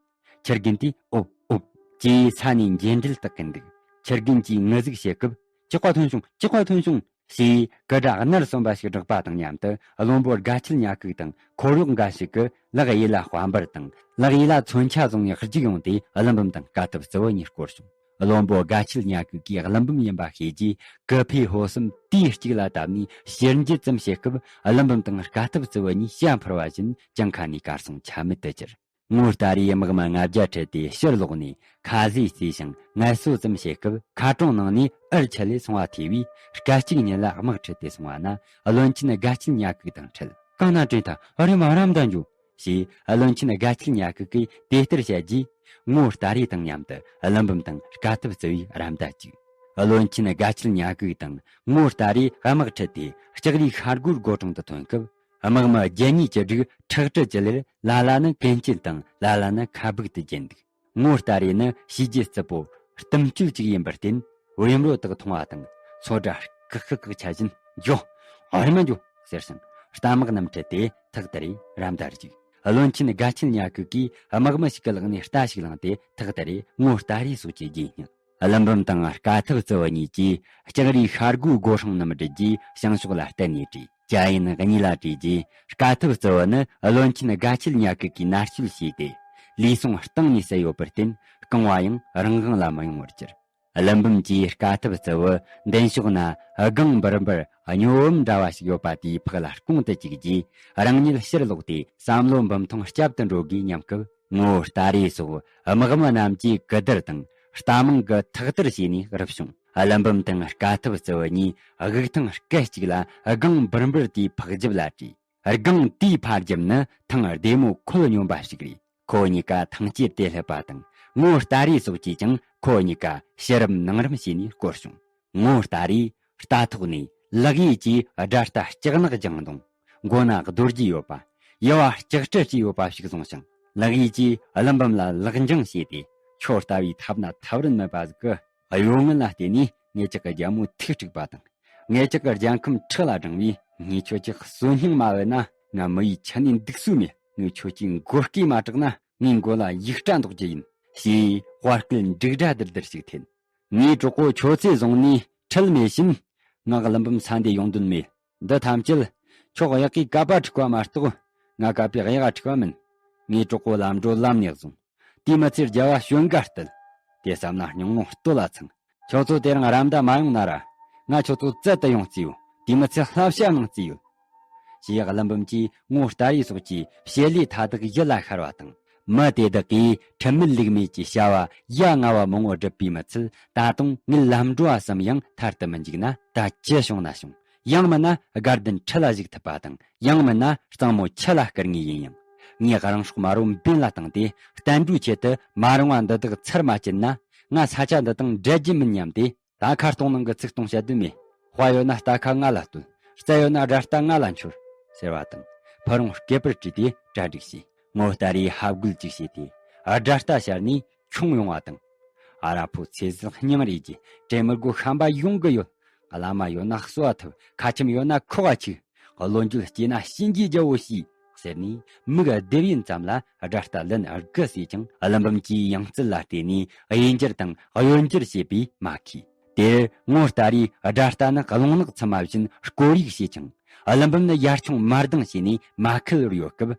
ཁྱི་རྒན་དེས་ཨོབ་ཨོབ་ཅེས་ས་ནས་འགྱེལ་འགྲུལ་བཏགས་ཀྱིན་འདུག་ཁྱི་རྒན་གྱིས་ངུ་ཟུག་བྱེད་སྐབས། ཅི་ཁ་ཐོན་བྱུང་། ཅི་ཁ་ཐོན་བྱུང་། ཞེས་སྐུ་དགྲ་ནར་སོན་པ་ཞིག་བསྒྲགས་པ་དང་མཉམ་དུ། བློན་པོ་དགའ་ཆེན་ཉ་གུག་དང་འཁོར་གཡོག་འགའ་ཞིག་གིས་ལག་གཡས་ལ་དཔལ་འབར་དང་ལག་གཡས་ལ་མཚོན་ཆ་བཟུང་ནས་རྒྱུགས་ཡོང་སྟེ་ཀླུ་འབུམ་དང་དཀའ་ཐུབ་བརྩི་བ་གཉིས་བསྐོར་བྱུང་། བློན་པོ་དགའ་ཆེན་ཉ་གུག་གིས་ཀླུ་འབུམ་ཡིན་པ་ཤེས་རྗེས། གུ་ཕའི་ཕོ་གསུམ་དུས་གཅིག་ལ་བཏབ་ནས་ཕྱིར་འགྱེལ་ཙམ་བྱེད་སྐབས། ཀླུ་འབུམ་དང་དཀའ་ཐུབ་བརྩི་བ་གཉིས་ཞྭ་འཕུར་བ་བཞིན་གྱང་ཁ་ནས་གར་སོང་། ཆ་མེད་དུ་གྱུར། ངོ་ལྟ་རེའི་དམག་མི་ལྔ་བརྒྱ་ཁྲིད་དེ་ཕྱིར་ལོག་ནས་ཁ་ཟས་བཟས་ཤིང་ངལ་གསོ་ཙམ་བྱེད་སྐབས། མཁར་གྲོང་ནང་ནས་འུར་ཆད་ལས་སོང་བ་ཐོས་པས། སྐད་ཅིག་ཉིད་ལ་དམག་ཁྲིད་དེ་སོང་བ་ན། བློན་ཆེན་དགའ་ཆེན་ཉ་གུག་དང་འཕྲད། གང་ན་དྲན་ཐལ། རེམ་མ་ར་མདའ་འགྱོ། ཞེས་བློན་ཆེན་དགའ་ཆེན་ཉ་གུག་གིས་དེ་ལྟར་བཤད་རྗེས། ངོ་ལྟ་རེ་དང་མཉམ་དུ་ཀླུ་འབུམ་དང་དཀའ་ཐུབ་བརྩི་བས་ར་མདའ་བཅུག་བློན་ཆེན་དགའ་ཆེན་ཉ་གུག་དང་ངོ་ལྟ་རེ་དམག་ཁྲིད་དེ་ལྕགས་རིའི་ཤར་སྒོའི་སྒོ་དྲུང་དུ་ཐོན་སྐབས། དམག་མི་བརྒྱད་གཉིས་ཀྱི་རིགས་ཁྲག་དྲི་ཅི་ལེར། ལ་ལ་ནི་གན་རྐྱལ་དང་ལ་ལ་ནི་ཁ་སྦུག་ཏུ་བརྒྱན་འདུག་ངོ་ལྟ་རེ་ནི་བྱས་རྗེས་རྩུབ་པོ་གཏུམ་སྤྱོད་ཅིག་ཡིན་པར་བརྟེན། བེམ་རོ་དག་མཐོང་བ་དང་ཚོ་སྒྲ་ཀག་ཀག་ཀག་ཆ་བཞིན། འགྱོ། རེམ་མ་འགྱོ། ཟེར་ཞིང་རྟ་དམག་རྣམས་ཁྲིད་དེ་ཐག་དེ་རེ་ར་མདའ་རྒྱུག་བློན་ཆེན་དགའ་ཆེན་ཉ་གུག་གིས་དམག་མི་ཞིག་གི་ལག་ནས་རྟ་ཞིག་བླངས་ཏེ་ཐག་དེ་རེ་ངོ་ལྟ་རེ་སོགས་ཀྱི་རྗེས་བསྙེགས། ཀླུ་འབུམ་དང་དཀའ་ཐུབ་བརྩི་བ་གཉིས་ཀྱིས་ལྕགས་རིའི་ཤར་སྒོའི་སྒོ་སྲུང་རྣམས་བསྒྲིལ་རྗེས་བྱང་ཕྱོགས་ལ་གཏད་ནས་བྲོས། ཅ་ཡིན་གཉིས་ལ་བྲོས་རྗེས། དཀའ་ཐུབ་བརྩི་བ་ནི་བློན་ཆེན་དགའ་ཆེན་ཉ་གུག་གིས་མནར་གཅོད་བྱས་ཏེ། ལུས་ཟུངས་གཏིང་ནས་བསད་ཡོད་པར་བརྟེན། རྐང་བ་ཡང་རང་དབང་ལ་མི་ཡོང་བར་གྱུར། ཀླུ་འབུམ་གྱིས་དཀའ་ཐུབ་བརྩི་བ་མདུན་ཕྱོགས་ན་སྒང་འབུར་འབུར་སྨྱོ་བམ་འདྲ་བ་ཞིག་ཡོད་པ་དེའི་ཕག་ལ་རྐང་དུ་བཅུག་རྗེས། རང་ཉིད་ཕྱིར་ལོག་སྟེ་བསམ་བློ་འབུམ་ཐང་བསྐྱབ་ཏུ་འགྲོ་དགོས་སྙམ་སྐབས། ངོ་ལྟ་རེ་སོགས་དམག་མི་རྣམས་ཀྱིས་གུ་བསྡུར་དང་རྟ་མང་གི་ཐག་དེར་བྱས་ནས་རུབ་བྱུང་། ཀླུ་འབུམ་དང་དཀའ་ཐུབ་བརྩི་བ་གཉིས་དབུགས་ཐང་སྐད་ཅིག་ལ་སྒང་འབུར་འབུར་དེའི་ཕག་རྒྱབ་ལ་བྲོས། སྒང་དེའི་ཕར་རྒྱབ་ནི་ཐང་ལྡེ་མོ་ཁོལ་སྙོམས་པ་ཞིག་རེད། ཁོ་གཉིས་ཀ་ཐང་དཀྱིལ་དེ་སླེབས་པ་དང་། ངོ་ལྟ་རེ་སོགས་ཀྱིས་ཀྱང་ཁོ་གཉིས་ཀ་ཕྱི་རུབ་ནང་རུབ་བྱས་ནས་བསྐོར་བྱུང་། ངོ་ལྟ་རེས་རྟ་ཐོག་ནས་ལག་གཡས་ཀྱིས་དགྲ་རྟ་ལྕགས་ནག་རྒྱང་མདུང་། མགོ་ན་རྡོ་རྗེ་ཡོད་པ། ཡལ་བ་ལྕགས་སྤྲི་བཅས་ཡོད་པ་ཞིག་བཟུང་ཞིང་། ལག་གཡས་ཀྱིས་ཀླུ་འབུམ་ལ་ལག་འགྱིང་བྱས་ཏེ། ཁྱོད་ལྟ་བུའི་ཐབས་ན་ཐབས་རིན་མེད་པ་ཟིག་གི་གཡོ་ངན་ལ་བརྟེན་ནས་ངེད་ཅག་གི་རྒྱལ་མོའི་ཐུགས་དཀྲུགས་པ་དང་། ངེད་ཅག་གི་རྒྱལ་ཁམས་ཁྲག་ལ་དྲངས་པས། ངས་ཁྱོད་ཀྱི་གསོན་སྙིང་མ་བོས་ན། ང་མི་ཡི་ཁྱི་ནས་འདུག་སྲོལ་མེད། ངས་ཁྱོད་ཀྱི་མགོ་སྐེ་མ་བྲེགས་ན། ངའི་མགོ་ལ་ཡིག་སྐྲ་འདོགས་རྒྱུ་ཡིན། ཞེས་དཔའ་སྐད་འབྲུག་སྒྲ་དིར་དིར་ཞིག་འཐེན། ངའི་གྲོགས་པོ་ཁྱོད་ཚོས་བཟུང་ནས་ཁྲལ་མེད་བཞིན། ང་ཀླུ་འབུམ་ས་འདི་ཡོང་དོན་མེད། འདི་ཐམས་ཅད་ཁྱོད་གཡག་གིས་ཀ་པ་འཁྲིག་པ་མ་གཏོགས། ང་ཀ་པའི་གཡག་འཁྲིག་པ་མིན། ངའི་གྲོགས་པོ་ལམ་འགྲོ་ལམ་ནས་བཟུང་། དེ་མི་ཚེར་རྒྱལ་བ་ཞོན་དགའ་བསྟོད། དེ་བསམ་ན་སྙིང་རླུང་སྟོད་ལ་ཚིམ། ཁྱོད་ཚོ་དེ་རིང་ར་མདའ་མ་ཡོང་ན་ར། ང་ཁྱོད་ཚོ་བཙལ་དུ་ཡོང་རྩིས་ཡོད། དེ་མི་ཚེ་བསླབ་བྱ་གནང་རྩིས་ཡོད། ཞེས་ཀླུ་འབུམ་གྱིས་ངོ་ལྟ་རེ་སོགས་ཀྱིས་བྱེད་ལས་མཐའ་དག་ཡིད་ལ་ཤར་བ་དང་། མི་དེ་དག་གིས་ཁྲིམས་མེད་ལུགས་མེད་ཀྱི་བྱ་བ་ཡ་ང་བ་མང་བོ་བསྒྲུབས་པའི་མི་ཚད། ད་དུང་ངེད་ལམ་འགྲོ་བ་གསུམ་ཡང་ཐར་དུ་མི་འཇུག་ན། ད་ཅི་བྱུང་ན་བྱུང་། ཡང་མིན་ན་དགའ་ལྡན་ཁྲི་ལ་བཞུགས་ཐུབ་པ་དང་། ཡང་མིན་ན་གཙང་མོ་ཆུ་ལ་སྐུར་ངེས་ཡིན་ཡང་། ངས་རང་སྲོག་མ་རུངས་འབེན་ལ་བཏང་སྟེ། བསྟན་འགྲོའི་ཆེད་དུ་མ་རུང་བ་འདི་དག་ཚུར་མ་བསྐྱུར་ན། ང་ས་ཆ་འདི་དང་འབྲལ་རྒྱུ་མིན་སྙམ་སྟེ། རྟ་ཁ་སྟོང་ནང་གི་ཚིག་སྟོང་བཤད་དོན་མེད། དཔའ་ཡོད་ན་རྟ་ཁ་ང་ལ་སྟོན། རྩལ་ཡོད་ན་དགྲ་རྟ་ང་ལ་འཆོར། ཟེར་བ་དང་། ཕུ་རུང་སྐེད་པར་བྲིས་ཏེ་གྲ་སྒྲིག་བྱས། ངོ་ལྟ་རེས་ཧབ་རྒོལ་ཅིག་བྱས་ཏེ། དགྲ་རྟ་ཤར་ནས་མཆོང་ཡོང་བ་དང་། ཨ་ར་ཕོ་ཚེ་ཟད་སྙིང་རེ་རྒྱུ། དྲན་མི་དགོས་ཤམ་པ་ཡོང་གི་ཡོད། བླ་མ་ཡོད་ན་གསོལ་བ་ཐུབ། ཁ་ཆེམས་ཡོད་ན་ཁོག་ག་ཆུག། བློ་འགྱོད་སྐྱེས་ན་གཤིན་རྗེའི་རྒྱལ་པོ་ཤོག། ཟེར་ནས་མིག་ལྡེ་བའི་ཙམ་ལ་དགྲ་རྟ་ལན་དགུ་བསད་ཀྱང་། ཀླུ་འབུམ་གྱིས་ཡང་རྩལ་ལ་བརྟེན་ནས་གཡས་འགྱུར་དང་གཡོན་འགྱུར་བྱེད་པས་མ་ཁེལ། དེར་ངོ་ལྟ་རེས་དགྲ་རྟ་ནི་རླུང་ནག་ཚུད་མ་བཞིན་སྐོར་ཡིག་བྱེད་ཅིང་། ཀླུ་འབུམ་ནི་ཡར་མཆོང་མར་ལྡིང་བྱས་ནས་མ་ཁེལ་བར་ཡོད་སྐབས།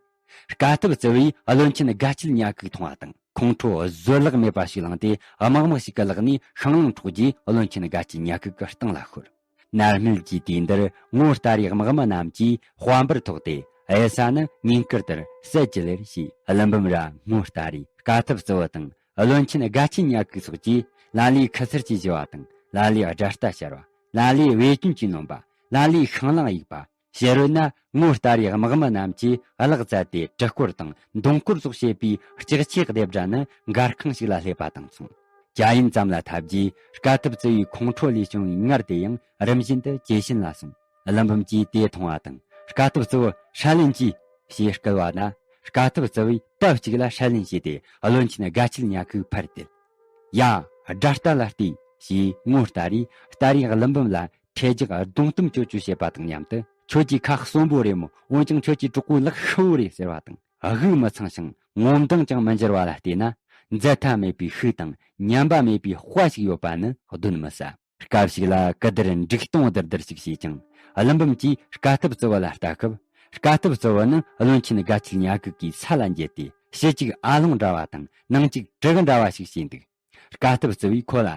དཀའ་ཐུབ་བརྩི་བས་བློན་ཆེན་དགའ་ཆེན་ཉ་གུག་མཐོང་བ་དང་། ཁོང་ཁྲོ་བཟོད་གླགས་མེད་པ་ཞིག་ལངས་ཏེ། དམག་མི་ཞིག་གི་ལག་ནས་ཤིང་ལང་འཕྲོག་རྗེས། བློན་ཆེན་དགའ་ཆེན་ཉ་གུག་གི་སྟེང་ལ་ཤོར། མནར་མེད་ཀྱི་དུས་འདིར་ངོ་ལྟ་རེ་དམག་མི་རྣམས་ཀྱིས་དཔའ་འབར་ཐོག་སྟེ་གཡུལ་ས་ནི་ཉིན་དཀར་ལྟར་གསལ་གྱི་ལེར་ཞེས། ཀླུ་འབུམ་ར་ངོ་ལྟ་རེ་དཀའ་ཐུབ་རྩི་བ་དང་བློན་ཆེན་དགའ་ཆེན་ཉ་གི་སོགས་ཀྱིས་ལ་ལས་ཁུ་སིར་གྱིས་བཞི་བ་དང་། ལ་ལས་དགྲ་རྟ་ཤར་བ། ལ་ལས་བེ་ཅུན་གྱིས་ནོན་པ། ལ་ལས་ཤིང་གླང་གཡུག་པ། ཕྱི་རོལ་ན་ངོ་ལྟ་རེ་དམག་མི་རྣམས་ཀྱིས་གླགས་བཙལ་ཏེ་གྲི་སྐོར་དང་མདུང་སྐོར་སོགས་བྱེད་པའི་ལྕགས་ཆས་སྡེབ་སྒྲ་ནི་མགར་ཁང་ཞིག་ལ་སླེབས་པ་དང་མཚུངས། ཇ་ཡིན་ཙམ་ལ་ཐབས་ཀྱིས་དཀའ་ཐུབ་རྩི་བའི་ཁོང་ཁྲོ་ལས་བྱུང་བའི་ངར་དེ་ཡང་རིམ་བཞིན་དུ་ཇེ་ཞན་ལ་སོང་། ཀླུ་འབུམ་གྱིས་དེ་མཐོང་བ་དང་། དཀའ་ཐུབ་རྩི་བོ་སྲ་ལན་གྱིས་ཞེས་བསྐུལ་བ་ན། དཀའ་ཐུབ་རྩི་བོས་བབས་གཅིག་ལ་སྲ་ལན་བྱས་ཏེ་བློན་ཆེན་དགའ་ཆེན་ཉ་གིས་ཕར་དེད། ཡ། དགྲ་རྟ་ལ་ལྟོས་ཞེས་ངོ་ལྟ་རེ་ལྟ་རེ་ཀླུ་འབུམ་ལ་ཁྲེལ་རྒྱག་རྡུང་གཏམ་ཅོ་ཅོ་བྱེད་པ་དང་མཉམ་དུ། ཁྱོད་ཀྱི་ཁ་གསོན་པོ་རེད་མོད། འོན་ཀྱང་ཁྱོད་ཀྱི་གྲོགས་པོའི་ལག་ཤུ་བོ་རེད་ཟེར་བ་དང་། དབུགས་མི་ཚང་ཞིང་ངོ་མདངས་ཀྱང་མི་འགྱུར་བ་ལ་བལྟས་ན། འཛད་མཐའ་མེད་པའི་ཤུགས་དང་ཉམས་པ་མེད་པའི་དཔའ་ཞིག་ཡོད་པ་ནི་གདོན་མི་ཟ། སྐབས་ཤིག་ལ་ཀི་དིར་འབྲུག་སྟོང་དིར་དིར་ཞིག་བྱས་ཀྱང་། ཀླུ་འབུམ་གྱིས་དཀའ་ཐུབ་རྩི་བོ་ལ་ལྟ་སྐབས། དཀའ་ཐུབ་རྩི་བོ་ནི་བློན་ཆེན་དགའ་ཆེན་ཉ་གི་གིས་ས་ལ་འགྱེལ་ཏེ། ཕྱི་གཅིག་ཨ་ལོང་འདྲ་བ་དང་ནང་གཅིག་གྲི་གུ་འདྲ་བ་ཞིག་བྱས་འདུག། དཀའ་ཐུབ་རྩི་བོས་ཁོ་ལ།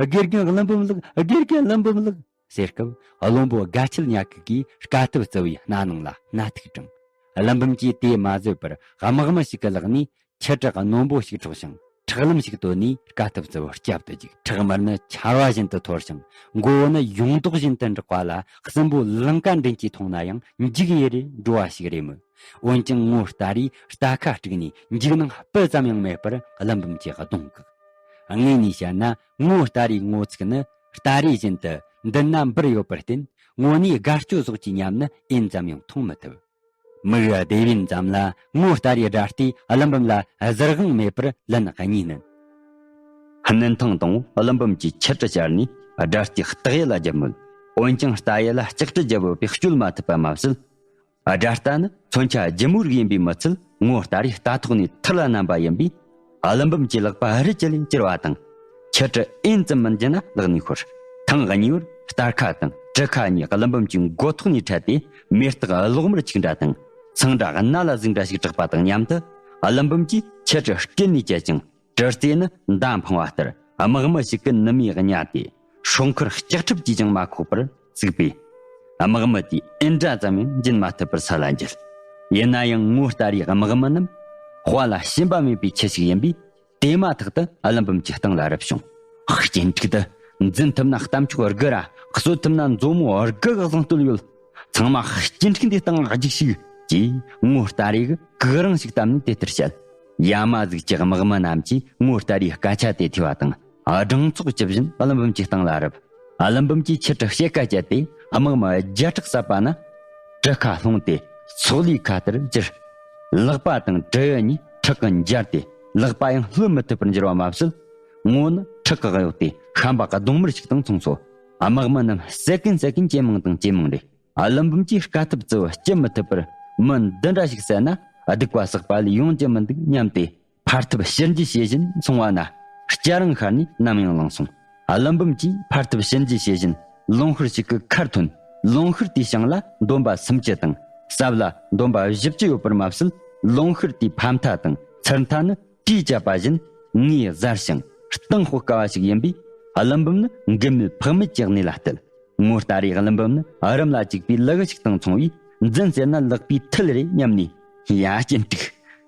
དགེ་རྒན་ཀླུ་འབུམ་ལགས། དགེ་རྒན་ཀླུ་འབུམ་ལགས། ཟེར་སྐབས། བློན་པོ་དགའ་ཆེན་ཉ་གི་གིས་དཀའ་ཐུབ་རྩི་བོའི་སྣ་ནང་ལ་སྣ་ཐུག་དྲངས། ཀླུ་འབུམ་གྱིས་དེ་མ་བཟོད་པར་དམག་མི་ཞིག་གི་ལག་ནས་ཆུ་དྲི་རྣོན་པོ་ཞིག་འཕྲོག་ཞིང་། ཁྲག་ལམ་ཞིག་བཏོན་ནས་དཀའ་ཐུབ་རྩི་བོ་བསྐྱབ་ཏུ་བཅུག། ཁྲག་དམར་ནི་ཆར་བ་བཞིན་དུ་འཐོར་ཞིང་། མགོ་བོ་ནི་ཡོངས་རྡོག་བཞིན་དུ་འབྲག་པ་ལ། སྲིན་པོ་ལང་ཀ་མགྲིན་གྱིས་མཐོང་ན་ཡང་འཇིགས་ཡེ་རེ་འགྲོ་བ་ཞིག་རེད་མོད། འོན་ཀྱང་ངོ་ལྟ་རེ་རྟ་ཁ་དཀྲུགས་ནས་འཇིགས་སྣང་སྤུ་ཙམ་ཡང་མེད་པར་ཀླུ་འབུམ་གྱི་གདོང་བཀུག། དངོས་ནས་བཤད་ན། ངོ་ལྟ་རེའི་ངོ་ཚིག་ནི་སྟ་རེ་བཞིན་དུ་མདུན་ན་འབུར་ཡོད་པར་བརྟེན། ངོ་ནས་དགའ་སྐྱོ་སོགས་ཀྱི་ཉམས་ནི་ཨེན་ཙམ་ཡང་མཐོང་མི་ཐུབ། མིག་བདེ་བན་ཙམ་ལ་ངོ་ལྟ་རེའི་དགྲ་རྟས་ཀླུ་འབུམ་ལ་གཟིར་དབང་མེད་པར་ལན་གཉིས་བསྣུན། སྣུན་ཐང་དང་ཀླུ་འབུམ་གྱིས་ཆུ་དྲི་སྦྱར་ནས་དགྲ་རྟའི་སྟག་ཡུལ་ལ་བརྒྱབ་མོད། འོན་ཀྱང་རྟ་ཡུལ་ལ་ལྕགས་དྲི་བརྒྱབ་ཡོད་པས་སྐྱོལ་མ་ཐུབ་པ་མ་ཟད། དགྲ་རྟ་ནི་མཚོན་ཆ་ལྗིད་མོའི་རིགས་ཡིན་པས་མི་ཚད། ངོ་ལྟ་རེའི་རྟ་ཐོག་ནས་ཐུར་ལ་བསྣམས་པ་ཡིན་པས། ཀླུ་འབུམ་གྱི་ལག་པ་རི་ཅི་ལས་གྱུར་བ་དང་། ཆུ་དྲི་ཨེན་ཙམ་མི་འགྱུར་ན་ལག་ནས་ཤོར། ཐེངས་གཉིས་པར་རྟ་ཁ་དང་གྲི་ཁ་གཉིས་ཀླུ་འབུམ་གྱི་མགོ་ཐོག་ནས་འཕྲད་དེ། མེ་སྟག་གློག་དམར་ཆིག་འདྲ་དང་། ཚང་འདྲ་གནའ་ལ་གཟིགས་འདྲ་ཞིག་གྲགས་པ་དང་མཉམ་དུ། ཀླུ་འབུམ་གྱིས་ཆུ་དྲི་སྐེད་ནས་བཅད་ཅིང་། གྲི་རྩེ་ནི་མདའ་འཕང་བ་ལྟར་དམག་མི་ཞིག་གི་ནུ་མའི་གཉའ་དེ། སྲོག་འཁོར་ལྕགས་ཁྲབ་ཀྱིས་ཀྱང་མ་ཁོག་པར་བཙུགས་པས། དམག་མི་དེས་ཨེན་སྒྲ་ཙམ་ཡང་འབྱིན་མ་ཐུབ་པར་ས་ལ་འགྱེལ། ཡིན་ན་ཡང་ངོ་ལྟ་རེའི་དམག་མི་རྣམས་དཔའ་ལ་ཞུམ་པ་མེད་པའི་ཁྱུ་ཞིག་ཡིན་པས། དེ་མ་ཐག་ཏུ་ཀླུ་འབུམ་གྱི་སྟེང་ལ་རུབ་བྱུང་། སྐྱིན་འགྲིག་ཏུ། འཛིན་ཐུབ་ན་གཏམ་ཆོག་དགུ་ར། གསོད་ཐུབ་ན་མཛོ་མོ་དགུ་གི་གཟེངས་བསྟོད་ཡོད། ཚང་མ་སྐྱིན་འགྲིག་འདི་སྟེང་ལ་རྒྱུགས་ཤིག་ཅེས་ངོ་ལྟ་རེ་གིས་གུ་རིང་ཞིག་བཏབ་ནས་དེ་ལྟར་བཤད། ཡ་མ་གཟུགས་ཀྱི་དམག་མི་རྣམས་ཀྱིས་ངོ་ལྟ་རེའི་སྐད་ཆ་དེ་ཐོས་པ་དང་། སྦྲང་ཚོགས་ཇི་བཞིན་ཀླུ་འབུམ་གྱི་སྟེང་ལ་རུབ། ཀླུ་འབུམ་གྱིས་ཆུ་དྲི་ཕྱེད་ཀ་བཅད་དེ་དམག་མི་བརྒྱ་ཕྲག་བསད་པ་ན། གྲི་ཁ་ལྷུང་སྟེ་སོག་ལེའི་ཁ་ལྟར་གྱུར། ལག་པ་དང་གྲི་གཡས་གཉིས་ཁྲག་གིས་འབྱར་ཏེ་ལག་པ་ཡང་ལྷོད་མི་ཐུབ་པར་འགྱུར་བ་མ་ཟད། ངོ་ནི་ཁྲག་གིས་གཡོགས་ཏེ་ཤམ་པ་གདོང་དམར་ཞིག་དང་མཚུངས་སོ། དམག་མི་རྣམས་བསད་གིན་བསད་གིན་ཇེ་མང་དང་ཇེ་མང་རེད། ཀླུ་འབུམ་གྱིས་དཀའ་ཐུབ་རྩི་བོ་སྐྱུར་མི་ཐུབ་པར་མི་འདི་འདྲ་ཞིག་བསད་ན་སྡིག་པ་བསགས་པ་ལས་ཡོང་རྒྱུ་མི་འདུག་སྙམ་སྟེ། ཕར་ཐུབ་ཕྱིར་འགྱེལ་བྱེད་བཞིན་སོང་བ་ན། སྐྱ་རེངས་ཤར་ནས་ནམ་ཡང་ལངས་སོང་། ཀླུ་འབུམ་གྱིས་ཕར་ཐུབ་ཕྱིར་འགྱེལ་བྱེད་བཞིན་ལུང་ཤུར་ཞིག་གི་ཁར་ཐོན། ལུང་ཤུར་དེའི་བྱང་ལ་འདོམ་པ་སུམ་ཅུ་དང་ཟབ་ལ་འདོམ་པ་བཞི་བཅུ་ཡོད་པར་མ་ཟད། ལུང་ཤུར་དེའི་ཕ་མཐའ་དང་ཚུར་མཐའ་ནི་གྲིས་བཅད་པ་བཞིན་ངོས་གཟར་ཞིང་གཏིང་དཔག་དཀའ་བ་ཞིག་ཡིན་པས། ཀླུ་འབུམ་ནི་འགུལ་མེད་འཕགས་མེད་ཀྱི་གནས་ལ་བསྟད། ངོ་ལྟ་རེའི་ཀླུ་འབུམ་ནི་རུམ་ལ་བཅུག་པའི་ལུ་གུ་ཞིག་དང་མཚུངས་པས། འཛིན་ཟེར་ན་ལག་པའི་མཐིལ་རེ་སྙམ་ནས། ཡ་སྐྱིན་འགྲིག་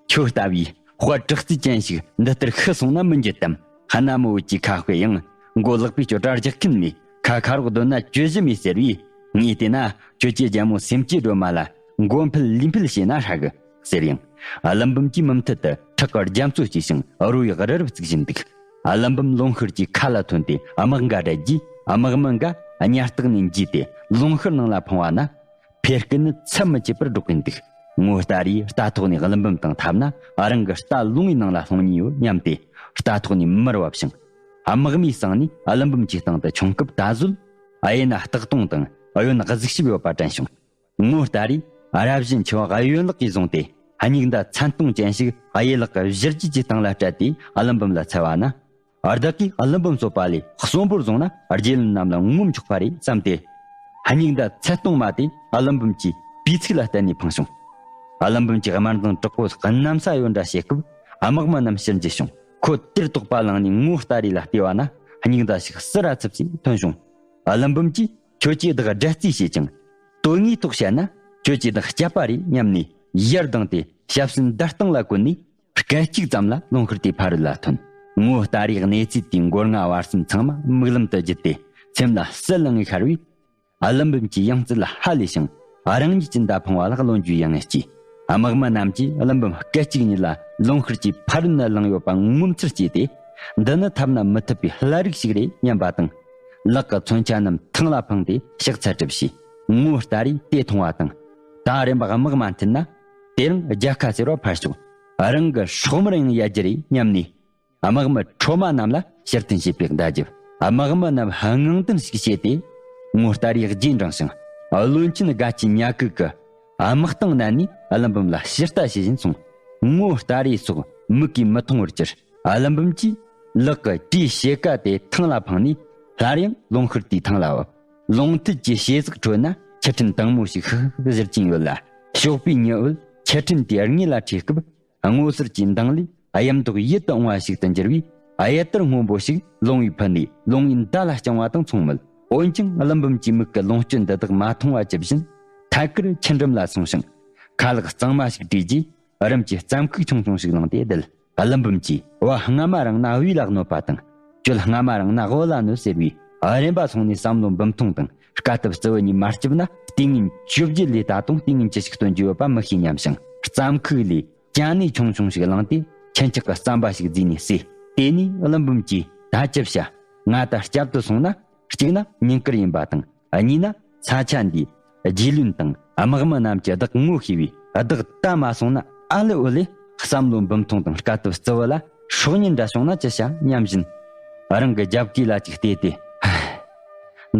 ཁྱོད་ལྟ་བུའི་དཔའ་དྲག་རྩལ་ཅན་ཞིག་འདི་ལྟར་ཤི་སོང་ན་མི་འགྱུར་དམ། གནའ་མི་བོད་ཀྱི་ཁ་དཔེ་ཡང་། མགོ་ལག་པའི་སྐྱོ་གྲྭ་རྒྱག་མཁན་མེད། ཁ་ཁ་རོག་སྡོད་ན་གྱོད་གཞི་མེད་ཟེར་བས། ངས་བལྟས་ན་ཁྱོད་ཀྱི་རྒྱལ་མོ་སེམས་ཅན་སྒྲོལ་མ་ལ་མགོ་འཕུལ་ལུས་འཕུལ་བྱས་ན་ཧྲ་གི་ཟེར་ཡང་། ཀླུ་འབུམ་གྱིས་མུ་མཐུད་དུ་ཁྲག་གི་རྒྱ་མཚོ་སྐྱེས་ཤིང་རོ་ཡི་རི་རབ་བརྩིགས་བཞིན་འདུག་ཀླུ་འབུམ་ལུང་ཤུར་གྱི་ཁ་ལ་ཐོན་ཏེ་དམག་འགའ་བསྒྲལ་རྗེས། དམག་མི་འགའ་གཉའ་ལྟག་ནས་འགྱེལ་ཏེ་ལུང་ཤུར་ནང་ལ་འཕངས་པ་ན། ཕེབས་སྐུལ་ནི་ཚད་མི་ཆད་པར་སྒྲོག་གིན་འདུག་ངོ་ལྟ་རེས་རྟ་ཐོག་ནས་ཀླུ་འབུམ་དང་འཐབ་ན་རང་གི་རྟ་ལུང་བའི་ནང་ལ་ལྷུང་ཉེན་ཡོད་སྙམ་སྟེ། རྟ་ཐོག་ནས་མར་བབས་ཤིང་། དམག་མིའི་སང་ནས་ཀླུ་འབུམ་གྱི་སྟེང་དུ་མཆོང་སྐབས་ད་གཟོད། གཡས་ན་སྟག་དོང་དང་གཡོན་གཟིག་ཞིབ་ཡོད་པ་དྲན་བྱུང་། ངོ་ལྟ་རེས་རབ་བཞིན་ཆུ་བ་གཡོན་ལག་གིས་བཟུང་སྟེ། སྙིགས་མདའ་མཚན་སྟོང་ཅན་ཞིག་གཡས་ལག་གི་བཞུར་རྒྱུད་ཀྱི་སྟེང་ལ་སྤྲད་དེ་ཀླུ་འབུམ་ལ་འཚལ་བ་ན། བདག་གིས་ཀླུ་འབུམ་གསོད་པ་ལས་གསོན་པོར་བཟུང་ན་རྗེ་བློན་རྣམས་ལ་ངོམ་ཆོག་པ་རེད་བསམ་སྟེ། སྙིགས་མདའ་མཚན་སྟོང་མ་དེ་ཀླུ་འབུམ་གྱི་པུས་ཚིགས་ལ་གཏད་ནས་འཕངས་བྱུང་། ཀླུ་འབུམ་གྱི་དམར་མདངས་དྲག་པོ་གནམ་ས་གཡོ་འདྲ་བྱེད་སྐབས་དམག་མི་རྣམས་ཕྱིར་འགྱེལ་བྱུང་། ཁོ་དེར་དོགས་པ་ལངས་ནས་ངོ་ལྟ་རེས་ལ་བལྟས་པ་ན་སྙིགས་མདའ་ཞིག་སི་ར་ཚིབ་ཚིབ་ཐོན་བྱུང་། ཀླུ་འབུམ་གྱིས་ ཁྱོད་ཀྱིས་བདག་དགྲ་རྩིས་བྱེད་ཅིང་། དོན་དངོས་ཐོག་བཤད་ན་ཁྱོད་ཀྱིས་བདག་བསྐྱབས་པ་རེད་སྙམ་ནས་ཡར་ལྡང་སྟེ་ཞབས་སེན་བརྡར་སྟངས་ལ་བཀོད་ནས། སྐད་ཅིག་ཙམ་ལ་ལུང་ཤུར་དེའི་ཕ་རོལ་ལ་ཐོན། ངོ་ལྟ་རེའི་གནས་ཚུལ་དེའི་མགོ་རྔ་བར་གསུམ་ཚང་མ་མིག་ལམ་དུ་བརྒྱུད་དེ་སེམས་ལ་གསལ་ལངས་ཤར་བས། ཀླུ་འབུམ་གྱི་ཡང་རྩེ་ལ་ཧ་ལས་ཤིང་རང་ཉིད་ཀྱི་མདའ་འཕངས་པ་ལ་བློ་འགྱོད་ཡང་སྐྱེས། དམག་མི་རྣམས་ཀྱིས་ཀླུ་འབུམ་སྐད་ཅིག་ཉིད་ལ་ལུང་ཤུར་གྱི་ཕ་རོལ་ནས་ལངས་ཡོད་པ་ངོ་མཚར་སྐྱེས་ཏེ། འདི་ནི་ཐབས་ན་མི་ཐུབ་པའི་ལྷ་རིགས་ཤིག་རེད་སྙམ་པ་དང་། ལག་གི་མཚོན་ཆ་རྣམས་ཐང་ལ་འཕངས་ཏེ་ཕྱག་འཚལ་གྲབས་བྱས། ངོ་ལྟ་རེས་དེ་མཐོང་བ་དང་། ད་རིམ་པ་དམག་མ་མཐུད་ན། དེ་རིང་རྒྱལ་ཁ་ཟེར་བ་ཕར་ཞོག་རང་གི་སྲོག་དམར་ཡང་ཡལ་རྒྱུ་རེད་སྙམ་ནས། དམག་མི་ཁྲོ་མ་རྣམས་ལ་ཕྱིར་འཐེན་བྱེད་པའི་བརྡ་བརྒྱབ། དམག་མི་རྣམས་དངངས་འདུན་ཞིག་བྱས་ཏེ། ངོ་ལྟ་རེས་རྗེས་འབྲངས་ཤིང་། བློན་ཆེན་དགའ་སྐྱིད་ཉ་གུག་གི་དམག་སྟེང་བསྣན་ནས་ཀླུ་འབུམ་ལ་ཕྱིར་ལྟ་བྱེད་བཞིན་སོང་། ངོ་ལྟ་རེས་སོགས་མིག་གིས་མི་མཐོང་བར་གྱུར། ཀླུ་འབུམ་གྱིས་ལག་གི་གྲིའི་ཕྱེད་ཀ་དེ་ཐང་ལ་འཕངས་ནས། སླར་ཡང་ལུང་ཤུར་དེའི་ཐང་ལ་བབས། ལུང་མཐིལ་གྱི་ཕྱེད་ཟག་ཁྲོད་ན་ཆུ་ཕྲན་དྭངས་མོ་ཞིག་ཧུ་ཧུ་ཟེར་གྱིན་ཡོད་ལ། ཞོགས་པའི་ཉི་འོད་ཆུ་ཕྲན་དེའི་དངོས་ལ་འཕྲོས་སྐབས། སྔོ་སེར་གྱི་མདངས་ལས་གཡམ་མདོག་ཡིད་དུ་འོང་བ་ཞིག་ཏུ་འགྱུར་བས། གཡུ་དར་སྔོན་པོ་ཞིག་ལོང་བས་ཕུལ་ནས་ལོང་བའི་མདའ་ལ་བརྐྱངས་པ་དང་མཚུངས་མོད། འོན་ཀྱང་ཀླུ་འབུམ་གྱི་མིག་གི་ལོངས་སྤྱོད་འདི་དག་མ་མཐོང་བ་ཇི་བཞིན། ཐད་ཀར་ཆུ་འགྲམ་ལ་སོང་ཞིང་། ཁ་ལག་གཙང་མ་ཞིག་བཀྲུས་རྗེས། རིམ་གྱིས་རྩམ་ཁུག་ཆུང་ཆུང་ཞིག་བླངས་ཏེ་བསྡད། ཀླུ་འབུམ་གྱིས་བ་སྔ་མ་རང་ན་བུ་ལ་གནོད་པ་དང་། གྱོད་སྔ་མ་རང་ན་བུ་ལ་གནོད་ཟེར་བའི་རིམ་པ་སོང་ནས་བསམ་བློ་འབུམ་ཐོང་དང་དཀའ་ཐུབ་རྩི་བུ་གཉིས་མ་སྐྱིད་ན། ལྟས་ངན་བཅོ་བརྒྱད་ལས་ད་དུང་ལྟས་ངན་ཅི་ཞིག་སྟོན་རྒྱུ་ཡོད་པ་མི་ཤེས་སྙམ་ཞིང་། རྩམ་ཁུག་ལས་ཅ་ནེ་ཆུང་ཆུང་ཞིག་བླངས་ཏེ། ཁྱི་འཁྱག་གི་རྩམ་པ་ཞིག་བརྫིས་ནས་ཟོས། དེ་ནས་ཀླུ་འབུམ་གྱིས་ད་ཅི་བྱ། ང་ད་བསྐྱབ་ཏུ་སོང་ན། གཅིག་ན་ཉིན་དཀར་ཡིན་པ་དང་། གཉིས་ན་ས་ཆ་འདིའི་རྗེ་བློན་དང་དམག་མི་རྣམས་ཀྱིས་བདག་ངོ་ཤེས་པས། བདག་ད་མ་སོང་ན་ཨ་ལེ་ཨོ་ལེ། བསམ་བློ་འབུམ་ཐོང་དང་དཀའ་ཐུབ་རྩི་བུ་ལ་སྲོག་ཉེན་འདྲ་བྱུང་ན་ཅི་བྱ་སྙམ་བཞིན། རང་གི་རྒྱབ་ཀྱི་ལ་ཅིག་བལྟས་ཏེ།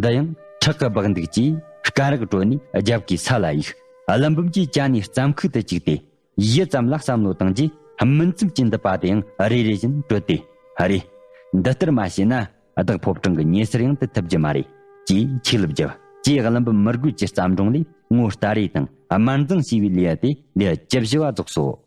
འདི་ཡང་ཁྲག་གི་སྦག་འདུག་ཅེས་སྐ་རགས་བྲོ་ནས་རྒྱབ་ཀྱི་ས་ལ་གཡུགས། ཀླུ་འབུམ་གྱིས་ཅ་ནེ་རྩམ་ཁུག་ཏུ་བཅུག་སྟེ། ཡུད་ཙམ་ལ་བསམ་བློ་བཏང་རྗེས། སྨིན་མཚམས་ཀྱི་མདུད་པ་དེའང་རེ་རེ་བཞིན་བྲོས་ཏེ། ཨ་རེ། འདི་ལྟར་མ་བྱས་ན། བདག་ཕོ་བྲང་གི་ཉེ་སར་ཡང་དུ་ཐུབ་རྒྱུ་མ་རེད། ཅེས་ཆིག་ལབ་བརྒྱབ། ཅེས་ཀླུ་འབུམ་མི་རྒོད་ཀྱི་རྩམ་སྒྲོང་ལས་ངོ་ལྟ་རེས་དང་དམར་འཛིང་བྱས་པའི་ལས་དེ་ལས་བཅུ་བཞི་བ་རྫོགས་སོ།